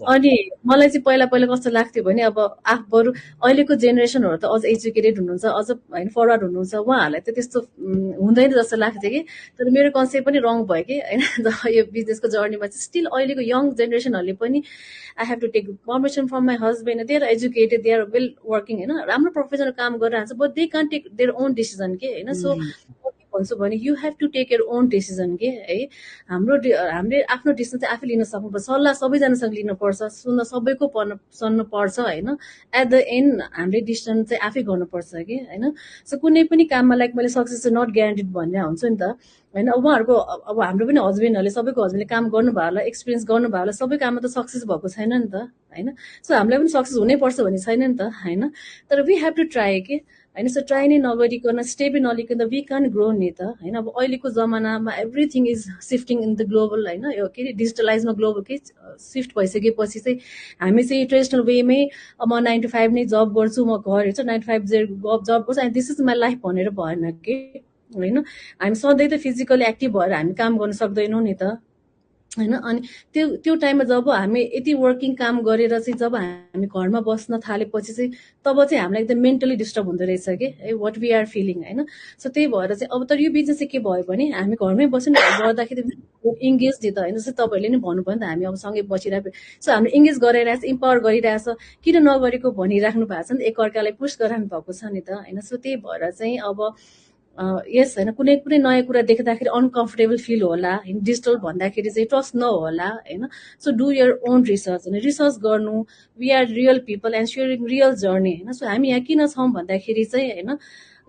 [SPEAKER 3] अनि मलाई चाहिँ पहिला पहिला कस्तो लाग्थ्यो भने अब बरु अहिलेको जेनेरेसनहरू त अझ एजुकेटेड हुनुहुन्छ, अझ होइन फरवर्ड हुनुहुन्छ, उहाँहरूलाई त त्यस्तो हुँदैन जस्तो लाग्थ्यो कि। तर मेरो कन्सेप्ट पनि रङ भयो कि होइन, यो बिजनेसको जर्नीमा चाहिँ स्टिल अहिलेको यङ जेनेरेसनहरूले पनि I have to take permission from my husband, they are educated, they are well working होइन, राम्रो प्रोफेसनल काम गरिरहेको छ, but they can't take their own decision के होइन। सो भन्छु भने you have to take your own decision के है। हामीले आफ्नो डिसिजन चाहिँ आफै लिन सक्नुपर्छ, सल्लाह सबैजनासँग लिनुपर्छ, सुन्न सबैको सुन्नु पर्छ होइन। एट द एन्ड हामीले डिसिजन चाहिँ आफै गर्नुपर्छ कि होइन। सो कुनै पनि काममा लाइक मैले सक्सेस चाहिँ नट ग्यारेन्टेड भन्ने हुन्छ नि त होइन। उहाँहरूको अब हाम्रो पनि हस्बेन्डहरूले, सबैको हस्बेन्डले काम गर्नुभयो होला, एक्सपिरियन्स गर्नुभयो होला, सबै काममा त सक्सेस भएको छैन नि त होइन। सो हामीलाई पनि सक्सेस हुनैपर्छ भन्ने छैन नि त होइन। तर वी हेभ टु ट्राई के होइन। सो ट्राई नै नगरिकन, स्टेपै नलिकन वी क्यान ग्रो नि त होइन। अब अहिलेको जमानामा everything is shifting in the global होइन, यो के अरे डिजिटलाइजमा ग्लोबल के सिफ्ट भइसकेपछि चाहिँ हामी चाहिँ ट्रेडिसनल वेमै म 9 to 5 नै जब गर्छु, म घर हेर्छु 9 to 5 जब गर्छु and this is my life भनेर भएन कि होइन। हामी सधैँ त फिजिकली एक्टिभ भएर हामी काम गर्न सक्दैनौँ नि त होइन। अनि त्यो टाइममा जब हामी यति वर्किङ काम गरेर चाहिँ जब हामी घरमा बस्न थालेपछि चाहिँ तब चाहिँ हामीलाई एकदम मेन्टली डिस्टर्ब हुँदो रहेछ कि है, वाट वी आर फिलिङ होइन। सो त्यही भएर चाहिँ अब तर यो बिजनेस चाहिँ के भयो भने हामी घरमै बस्यो नि गर्दाखेरि इङ्गेज दि त होइन, जस्तै तपाईँहरूले नि भन्नुभयो नि त हामी अब सँगै बसिरहेको। सो हामीले इङ्गेज गरिरहेछ, इम्पावर गरिरहेछ, किन नगरेको भनिराख्नु भएको छ नि त, एकअर्कालाई पुस गराउनु भएको छ नि त होइन। सो त्यही भएर चाहिँ अब यस होइन, कुनै कुनै नयाँ कुरा देख्दाखेरि अनकम्फर्टेबल फिल होला होइन, डिजिटल भन्दाखेरि चाहिँ ट्रस्ट नहोला होइन। So do your own research होइन, रिसर्च गर्नु। We are real people and sharing real journey होइन। सो हामी यहाँ किन छौँ भन्दाखेरि चाहिँ होइन,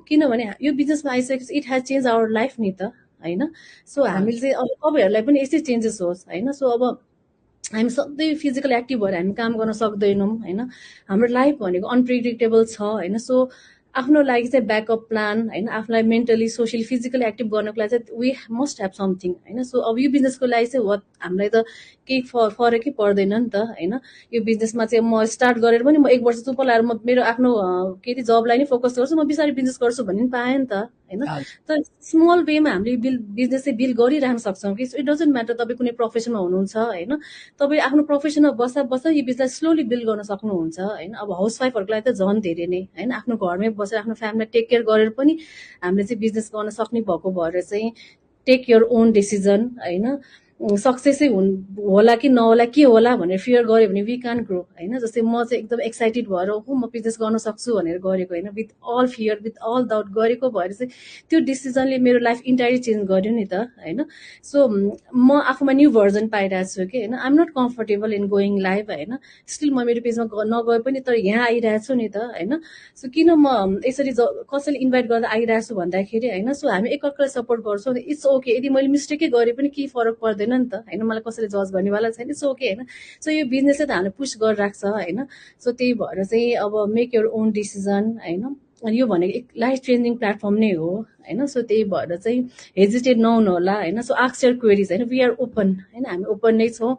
[SPEAKER 3] किनभने यो बिजनेसमा आइसकेपछि it has change our life नि त होइन। सो हामीले चाहिँ अब तपाईँहरूलाई पनि यस्तै चेन्जेस होस् होइन। सो अब हामी सधैँ फिजिकल एक्टिभ भएर हामी काम गर्न सक्दैनौँ होइन। हाम्रो लाइफ भनेको अनप्रिडिक्टेबल छ होइन। सो आफ्नो लागि चाहिँ ब्याकअप प्लान होइन, आफूलाई मेन्टली सोसियली फिजिकली एक्टिभ गर्नको लागि चाहिँ वी मस्ट ह्याभ समथिङ होइन। सो अब यो बिजनेसको लागि चाहिँ हामीलाई त केही फरकै पर्दैन नि त होइन। यो बिजनेसमा चाहिँ म स्टार्ट गरेर पनि म 1 वर्ष चुप लाएर म मेरो आफ्नो के अरे जबलाई नै फोकस गर्छु, म पछाडि बिजनेस गर्छु भन्ने पनि पाएँ नि त होइन। तर स्मल वेमा हामीले बिजनेस चाहिँ बिल्ड गरिरहन सक्छौँ कि इट डजन्ट म्याटर तपाईँ कुनै प्रोफेसनमा हुनुहुन्छ होइन। तपाईँ आफ्नो प्रोफेसनमा बस्दा यो बिजनेस स्लोली बिल्ड गर्न सक्नुहुन्छ होइन। अब हाउसवाइफहरूको लागि त झन् धेरै नै होइन, आफ्नो घरमै बसेर आफ्नो फ्यामिलीलाई टेक केयर गरेर पनि हामीले चाहिँ बिजनेस गर्न सक्ने भएको भएर चाहिँ टेक योर ओन डिसिजन होइन। सक्सेसै होला कि नहोला, के होला भनेर फियर गऱ्यो भने वी क्यान ग्रो होइन। जस्तै म चाहिँ एकदम एक्साइटेड भएर म बिजनेस गर्न सक्छु भनेर गरेको होइन, with all fear with all doubt गरेको भएर चाहिँ त्यो डिसिजनले मेरो लाइफ इन्टायरली चेन्ज गर्यो नि त होइन। सो म आफूमा न्यू भर्जन पाइरहेको छु कि होइन। I'm not comfortable in going live होइन। स्टिल म मेरो पेजमा नगए पनि तर यहाँ आइरहेको छु नि त होइन। सो किन म यसरी कसैले इन्भाइट गर्दा आइरहेको छु भन्दाखेरि होइन, सो हामी एकअर्कालाई सपोर्ट गर्छौँ। इट्स ओके, यदि मैले मिस्टेकै गरेँ पनि केही फरक पर्दैन नि त होइन। मलाई कसैले जज गर्नेवाला छैन, इट्स ओके होइन। सो यो बिजनेसले त हामीलाई पुस गरिराख्छ होइन। सो त्यही भएर चाहिँ अब मेक योर ओन डिसिजन होइन। अनि यो भनेको एक लाइफ चेन्जिङ प्लेटफर्म नै हो होइन। सो त्यही भएर चाहिँ हेजिटेट नहुनु होला होइन। सो आस्क योर क्वेरिज होइन, वी आर ओपन होइन, हामी ओपन नै छौँ।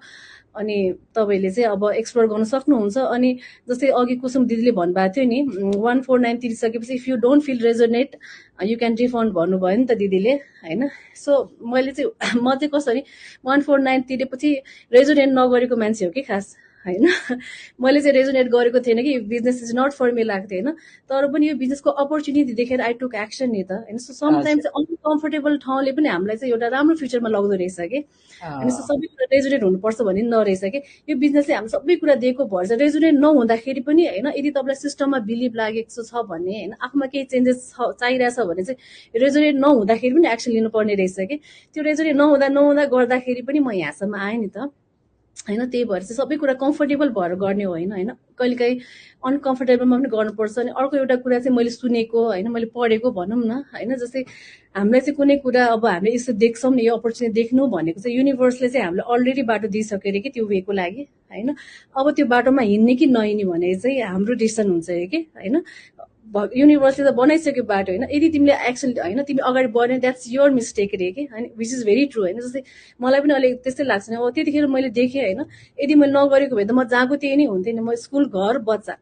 [SPEAKER 3] अनि तपाईँले चाहिँ अब एक्सप्लोर गर्न सक्नुहुन्छ। अनि जस्तै अघि कुसुम दिदीले भन्नुभएको थियो नि 149 तिरिसकेपछि if you don't feel resonate you can refund भन्नुभयो नि त दिदीले होइन। सो मैले चाहिँ म चाहिँ कसरी 149 तिरेपछि रेजोनेट नगरेको मान्छे हो कि खास होइन। मैले चाहिँ रेजोनेट गरेको थिएन कि business is not for me लाग्थ्यो होइन। तर पनि यो बिजनेसको अपर्च्युनिटी देखेर आई टुक एक्सन नि त होइन। सो समटाइम्स चाहिँ अनकम्फर्टेबल ठाउँले पनि हामीलाई चाहिँ एउटा राम्रो फ्युचरमा लग्दो रहेछ कि। अनि सबै कुरा रेजुनेट हुनुपर्छ भन्ने नरहेछ कि। यो बिजनेसले हामी सबै कुरा दिएको भएर चाहिँ रेजुनेट नहुँदाखेरि पनि होइन, यदि तपाईँलाई सिस्टममा बिलिभ लागेको छ भने होइन, आफूमा केही चेन्जेस चाहिरहेछ भने चाहिँ रेजुनेट नहुँदाखेरि पनि एक्सन लिनुपर्ने रहेछ कि। त्यो रेजुनेट नहुँदा गर्दाखेरि पनि म यहाँसम्म आएँ नि त होइन। त्यही भएर चाहिँ सबै कुरा कम्फर्टेबल भएर गर्ने होइन होइन, कहिलेकाहीँ अनकम्फर्टेबलमा पनि गर्नुपर्छ। अनि अर्को एउटा कुरा चाहिँ मैले सुनेको होइन, मैले पढेको भनौँ न होइन। जस्तै हामीलाई चाहिँ कुनै कुरा अब हामीले यसो देख्छौँ नि, यो अपर्च्युनिटी देख्नु भनेको चाहिँ युनिभर्सले चाहिँ हामीलाई अलरेडी बाटो दिइसक्यो अरे कि त्यो वेको लागि होइन। अब त्यो बाटोमा हिँड्ने कि नहिँड्ने भने चाहिँ हाम्रो डिसिसन हुन्छ कि होइन। युनिभर्सले त बनाइसक्यो बाटो होइन। यदि तिमीले एक्सन होइन, तिमी अगाडि बढ्ने द्याट्स योर मिस्टेक रे कि होइन, विच इज भेरी ट्रु होइन। जस्तै मलाई पनि अलिक त्यस्तै लाग्छ नि। अब त्यतिखेर मैले देखेँ होइन, यदि मैले नगरेको भए त म जहाँको त्यही नै हुन्थेँ नि। म स्कुल घर बच्चा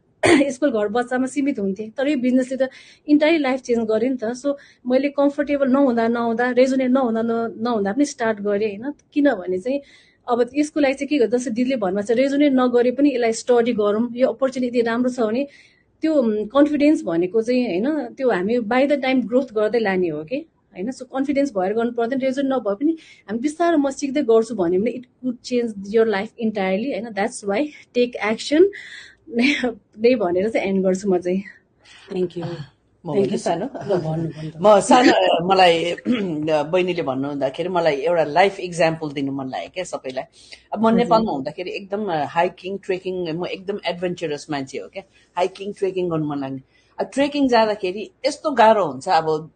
[SPEAKER 3] स्कुल घर बच्चामा सीमित हुन्थेँ। तर यो बिजनेसले त इन्टायर लाइफ चेन्ज गर्यो नि त। सो मैले कम्फर्टेबल नहुँदा रेजोनेट नहुँदा पनि स्टार्ट गरेँ होइन। किनभने चाहिँ अब यसको लागि चाहिँ के गर्छ, जस्तै दिदीले भन्नुभएको छ रेजोनेट नगरे पनि यसलाई स्टडी गरौँ, यो अपर्च्युनिटी राम्रो छ भने त्यो कन्फिडेन्स भनेको चाहिँ होइन, त्यो हामी बाई द टाइम ग्रोथ गर्दै लाने हो कि होइन। सो कन्फिडेन्स भएर गर्नु पर्दैन, रेजोनेट नभए पनि हामी बिस्तारो म सिक्दै गर्छु भन्यो भने it could change your life entirely होइन। द्याट्स वाइ टेक एक्सन नै भनेर चाहिँ एन्ड गर्छु म चाहिँ।
[SPEAKER 1] Thank you.
[SPEAKER 2] म सानो मलाई बहिनीले भन्नुहुँदाखेरि मलाई एउटा लाइफ इक्जाम्पल दिनु मन लाग्यो क्या सबैलाई। अब म नेपालमा हुँदाखेरि एकदम हाइकिङ ट्रेकिङ, म एकदम एडभेन्चरस मान्छे हो क्या। हाइकिङ ट्रेकिङ गर्नु मन लाग्ने। अब ट्रेकिङ जाँदाखेरि यस्तो गाह्रो हुन्छ, अब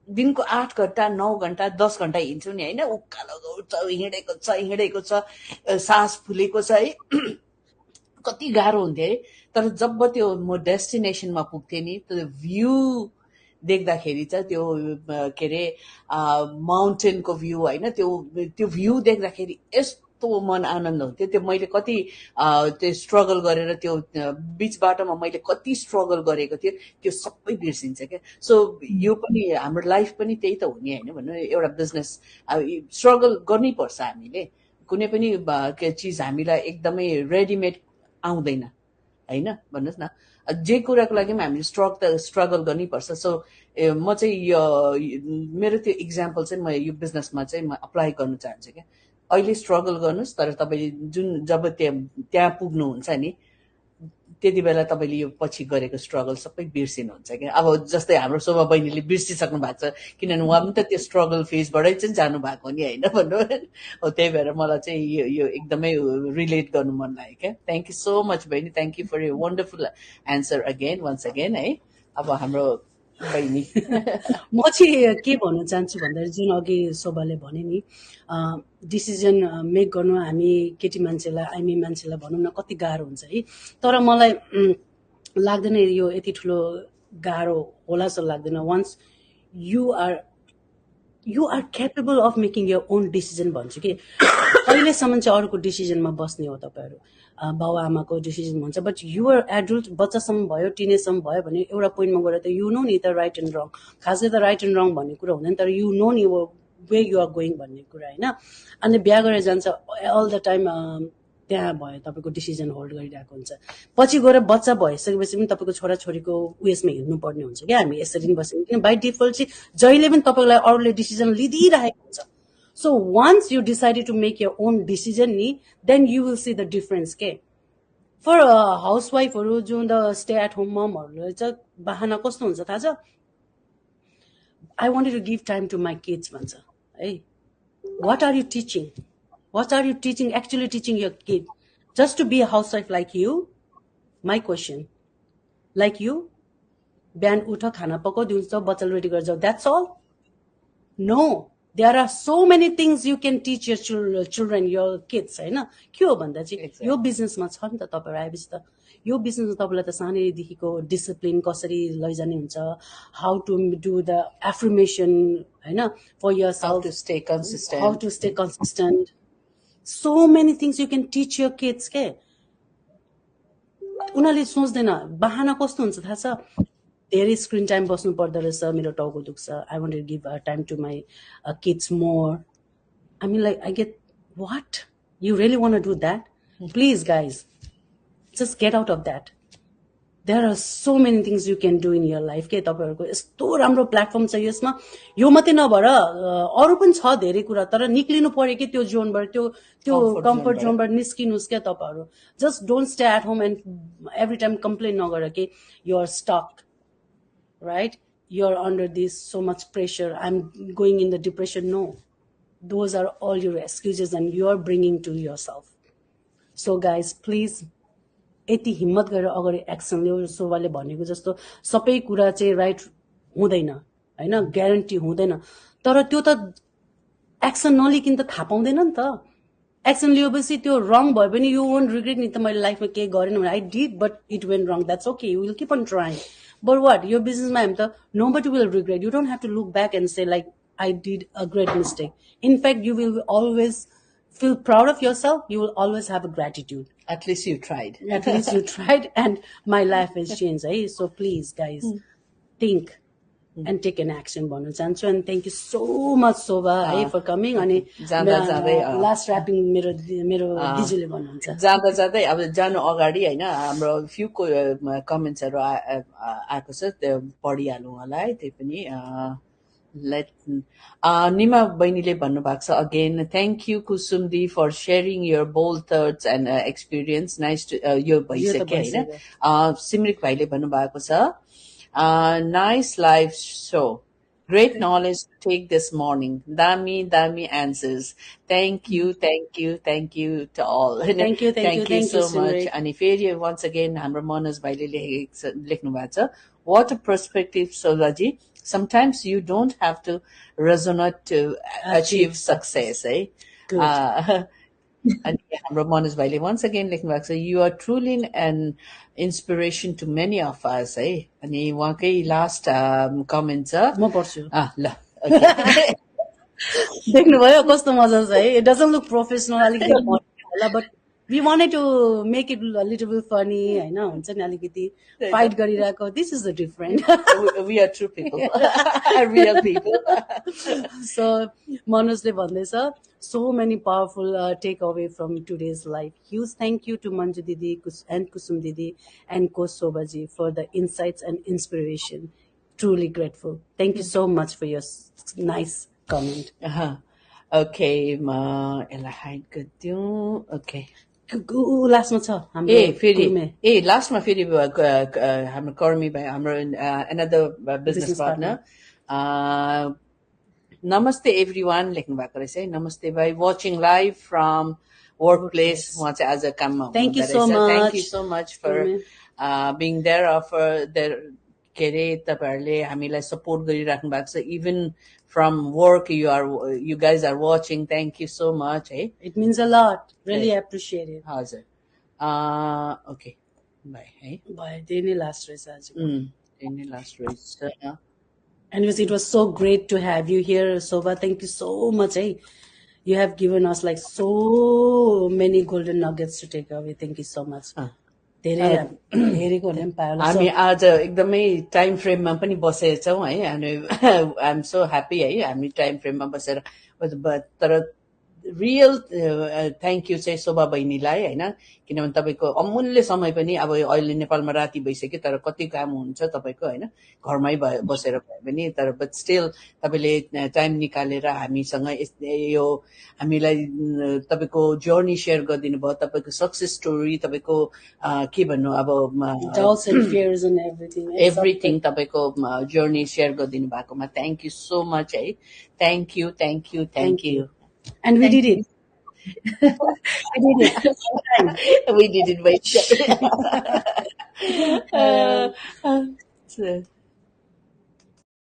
[SPEAKER 2] दिनको 8 घन्टा 9 घन्टा 10 घन्टा हिँड्छु नि होइन। उकालो हिँडेको छ, सास फुलेको छ है, कति गाह्रो हुन्थ्यो है। तर जब त्यो म डेस्टिनेसनमा पुग्थेँ नि, त्यो भ्यू देख्दाखेरि चाहिँ त्यो के अरे माउन्टेनको भ्यू होइन, त्यो भ्यू देख्दाखेरि यस्तो मन आनन्द हुन्थ्यो। त्यो मैले कति त्यो स्ट्रगल गरेर त्यो बिच बाटोमा मैले कति स्ट्रगल गरेको थियो त्यो सबै बिर्सिन्छ क्या। सो यो पनि हाम्रो लाइफ पनि त्यही त हुने होइन भन्नु, एउटा बिजनेस स्ट्रगल गर्नै पर्छ हामीले। कुनै पनि चिज हामीलाई एकदमै रेडिमेड आउँदैन होइन, भन्नुहोस् न। जे कुराको लागि पनि हामीले स्ट्रगल गर्नै पर्छ। सो म चाहिँ मेरो त्यो इक्जाम्पल चाहिँ म यो बिजनेसमा चाहिँ म अप्लाई गर्न चाहन्छु क्या। अहिले स्ट्रगल गर्नुहोस्, तर तपाईँ जब त्यहाँ पुग्नुहुन्छ नि त्यति बेला तपाईँले यो पछि गरेको स्ट्रगल सबै बिर्सिनुहुन्छ क्या। अब जस्तै हाम्रो शोभा बहिनीले बिर्सिसक्नु भएको छ, किनभने उहाँ पनि त त्यो स्ट्रगल फेजबाटै चाहिँ जानु भएको नि होइन भन्नु। हो, त्यही भएर मलाई चाहिँ यो एकदमै रिलेट गर्नु मन लाग्यो क्या। थ्याङ्क यू सो मच बहिनी, थ्याङ्क यू फर यो wonderful answer again once again है। अब हाम्रो बहिनी
[SPEAKER 1] म चाहिँ के भन्न चाहन्छु भन्दाखेरि जुन अघि शोभाले भने नि डिसिजन मेक गर्नु हामी केटी मान्छेलाई हामी मान्छेलाई भनौँ न कति गाह्रो हुन्छ है। तर मलाई लाग्दैन यो यति ठुलो गाह्रो होला जस्तो लाग्दैन। Once you are capable of making your own decision भन्छु कि अहिलेसम्म चाहिँ अरूको डिसिजनमा बस्ने हो तपाईँहरू, बाउ आमाको डिसिजन हुन्छ, बट युआर एडल्ट बच्चासम्म भयो टिनेजसम्म भयो भने एउटा पोइन्टमा गएर त यु नो नि त राइट एन्ड रङ। खास गरी त राइट एन्ड रङ भन्ने कुरा हुँदैन, तर यु नो नि वे यु आर गोइङ भन्ने कुरा होइन। अनि बिहा गरेर जान्छ अल द टाइम त्यहाँ भयो तपाईँको डिसिजन होल्ड गरिरहेको हुन्छ। पछि गएर बच्चा भइसकेपछि पनि तपाईँको छोराछोरीको उयसमा हिँड्नुपर्ने हुन्छ क्या हामी यसरी नै बस्यौँ, किन बाई डिफल्ट चाहिँ जहिले पनि तपाईँलाई अरूले डिसिजन लिइदिइरहेको हुन्छ। So once you decided to make your own decision, then you will see the difference. Okay? For a housewife or the stay-at-home mom or bahana kasto huncha थाहा छ? I wanted to give time to my kids. Hey, what are you teaching? What are you teaching? Actually teaching your kid just to be a housewife like you? My question, like you, bihan utha khana pakaउ दिउँसो बच्चा ready गरेर जाऊ. That's all? No. There are so many things you can teach your children, your kids, होइन? के हो भन्दा चाहिँ यो बिजनेसमा छ नि त तपाईहरु आएपछि त यो बिजनेसमा तपाईलाई त सानैदेखिको डिसिप्लिन कसरी लैजाने हुन्छ, how to do the affirmation होइन for yourself,
[SPEAKER 2] how to stay consistent,
[SPEAKER 1] how to stay consistent. So many things you can teach your kids के उनीहरूले सोच्दैन बहाना कस्तो हुन्छ थाहा छ धेरै स्क्रिन टाइम बस्नु पर्दो रहेछ मेरो टाउको दुख्छ I want to give time to my kids more I mean like I get what you really want to do that please guys just get out of that there are so many things you can do in your life के तपाईँहरूको यस्तो राम्रो platform छ यसमा यो मात्रै नभएर अरू पनि छ धेरै कुरा तर निक्लिनु पर्यो कि त्यो जोनबाट त्यो कम्फर्ट जोनबाट निस्किनुहोस् क्या तपाईँहरू just don't stay at home and every time complain नगर कि you're stuck right? You're under this so much pressure. I'm going in the depression. No, those are all your excuses and you're bringing to yourself. So guys, please, यति हिम्मत गरेर अगाडि action लियो शोभाले भनेको जस्तो सबै कुरा चाहिँ राइट हुँदैन होइन ग्यारेन्टी हुँदैन तर त्यो त एक्सन नलिकन त थाहा पाउँदैन नि त एक्सन लिएपछि त्यो रङ भयो भने यु वोन्ट रिग्रेट नि त मैले लाइफमा के गरेन भने I did but it went wrong that's okay you will keep on trying But what? Your business man, nobody will regret. You don't have to look back and say like, I did a great mistake. In fact, you will always feel proud of yourself. You will always have a gratitude.
[SPEAKER 2] At least you tried.
[SPEAKER 1] At least you tried and my life has changed. Eh? So please guys, think and take an action भन्नु चाहन्छु and thank you so much Shobha for coming अनि last wrapping मेरो दिजुले भन्नुहुन्छ
[SPEAKER 2] जाँदा जाँदै अब जानु अगाडि हैन हाम्रो फ्यु कमेन्ट्सहरु आएको छ त्यो पढिहालौं होला है त्यही पनि let निमा बहिनीले भन्नु भएको छ अगेन थ्यांक यू कुसुमदी for sharing your bold thoughts and experience nice to यो भइसक्यो हैन सिमरिक भाइले भन्नु भएको छ nice live show. Great knowledge to take this morning. Dami answers. Thank you to all.
[SPEAKER 1] Thank you
[SPEAKER 2] so much. And if you once again, हाम्रो मनोज भाइले लेख्नु भएको छ. What a perspective, Shobhaji. Sometimes you don't have to resonate to achieve success. And हाम्रो मनोज भाइले once again लेख्नु भएको छ you are truly an inspiration to many of us है अनि उहाँकै लास्ट कमेन्ट छ
[SPEAKER 1] म पढ्छु
[SPEAKER 2] ल
[SPEAKER 1] देख्नुभयो कस्तो मजा छ है इट डजन्ट लुक प्रोफेसनल अलिकति होला but we wanted to make it a little bit funny हैन हुन्छ नि अलिकति फाइट गरिरहेको this is the different
[SPEAKER 2] we are true people real people
[SPEAKER 1] so मनोजले भन्दैछ so many powerful takeaway from today's life huge thank you to Manju Didi and Kusum Didi and Ko Shobhaji for the insights and inspiration truly grateful thank you so much for your nice comment
[SPEAKER 2] okay ma यसलाई hide गरिदिउँ okay
[SPEAKER 1] लास्टमा छ हाम्रो
[SPEAKER 2] ए फेरि
[SPEAKER 1] कुर्मे
[SPEAKER 2] ए लास्टमा फेरि हाम्रो कर्मी भाइ हाम्रो अनदर बिजनेस
[SPEAKER 1] Business
[SPEAKER 2] पार्टनर नमस्ते एभ्रिवान लेख्नु भएको रहेछ है नमस्ते भाइ watching live from work place उहाँ चाहिँ आज काममा
[SPEAKER 1] Thank you so
[SPEAKER 2] thank you
[SPEAKER 1] much.
[SPEAKER 2] So much for being there offer there के अरे तपाईँहरूले हामीलाई सपोर्ट गरिराख्नु भएको छ even from work you guys are watching thank you so much है
[SPEAKER 1] It means a lot. Really appreciate it.
[SPEAKER 2] हजुर okay bye है
[SPEAKER 1] भयो त्यही नै लास्ट रहेछ आज
[SPEAKER 2] त्यही नै लास्ट रहेछ
[SPEAKER 1] Anyways, it was so great to have you here, Soba. Thank you so much. Hey, you have given us like so many golden nuggets to take away. Thank you so much. धेरै हेरेको भने पनि पायो होला
[SPEAKER 2] हामी आज एकदमै time फ्रेममा पनि बसेका छौँ है अनि आइ एम सो ह्याप्पी है हामी टाइम फ्रेममा बसेर तर रियल थ्याङ्क यू चाहिँ शोभा बहिनीलाई होइन किनभने तपाईँको अमूल्य समय पनि अब अहिले नेपालमा राति भइसक्यो तर कति काम हुन्छ तपाईँको होइन घरमै बसेर भयो भने तर बट स्टिल तपाईँले टाइम निकालेर हामीसँग यो हामीलाई तपाईँको जर्नी सेयर गरिदिनु भयो तपाईँको सक्सेस स्टोरी तपाईँको के भन्नु अब
[SPEAKER 1] doubts and fears and everything.
[SPEAKER 2] Everything तपाईँको जर्नी सेयर गरिदिनु भएकोमा थ्याङ्क यू सो मच है thank you thank you thank you
[SPEAKER 1] And we did it.
[SPEAKER 2] we did it. We did it.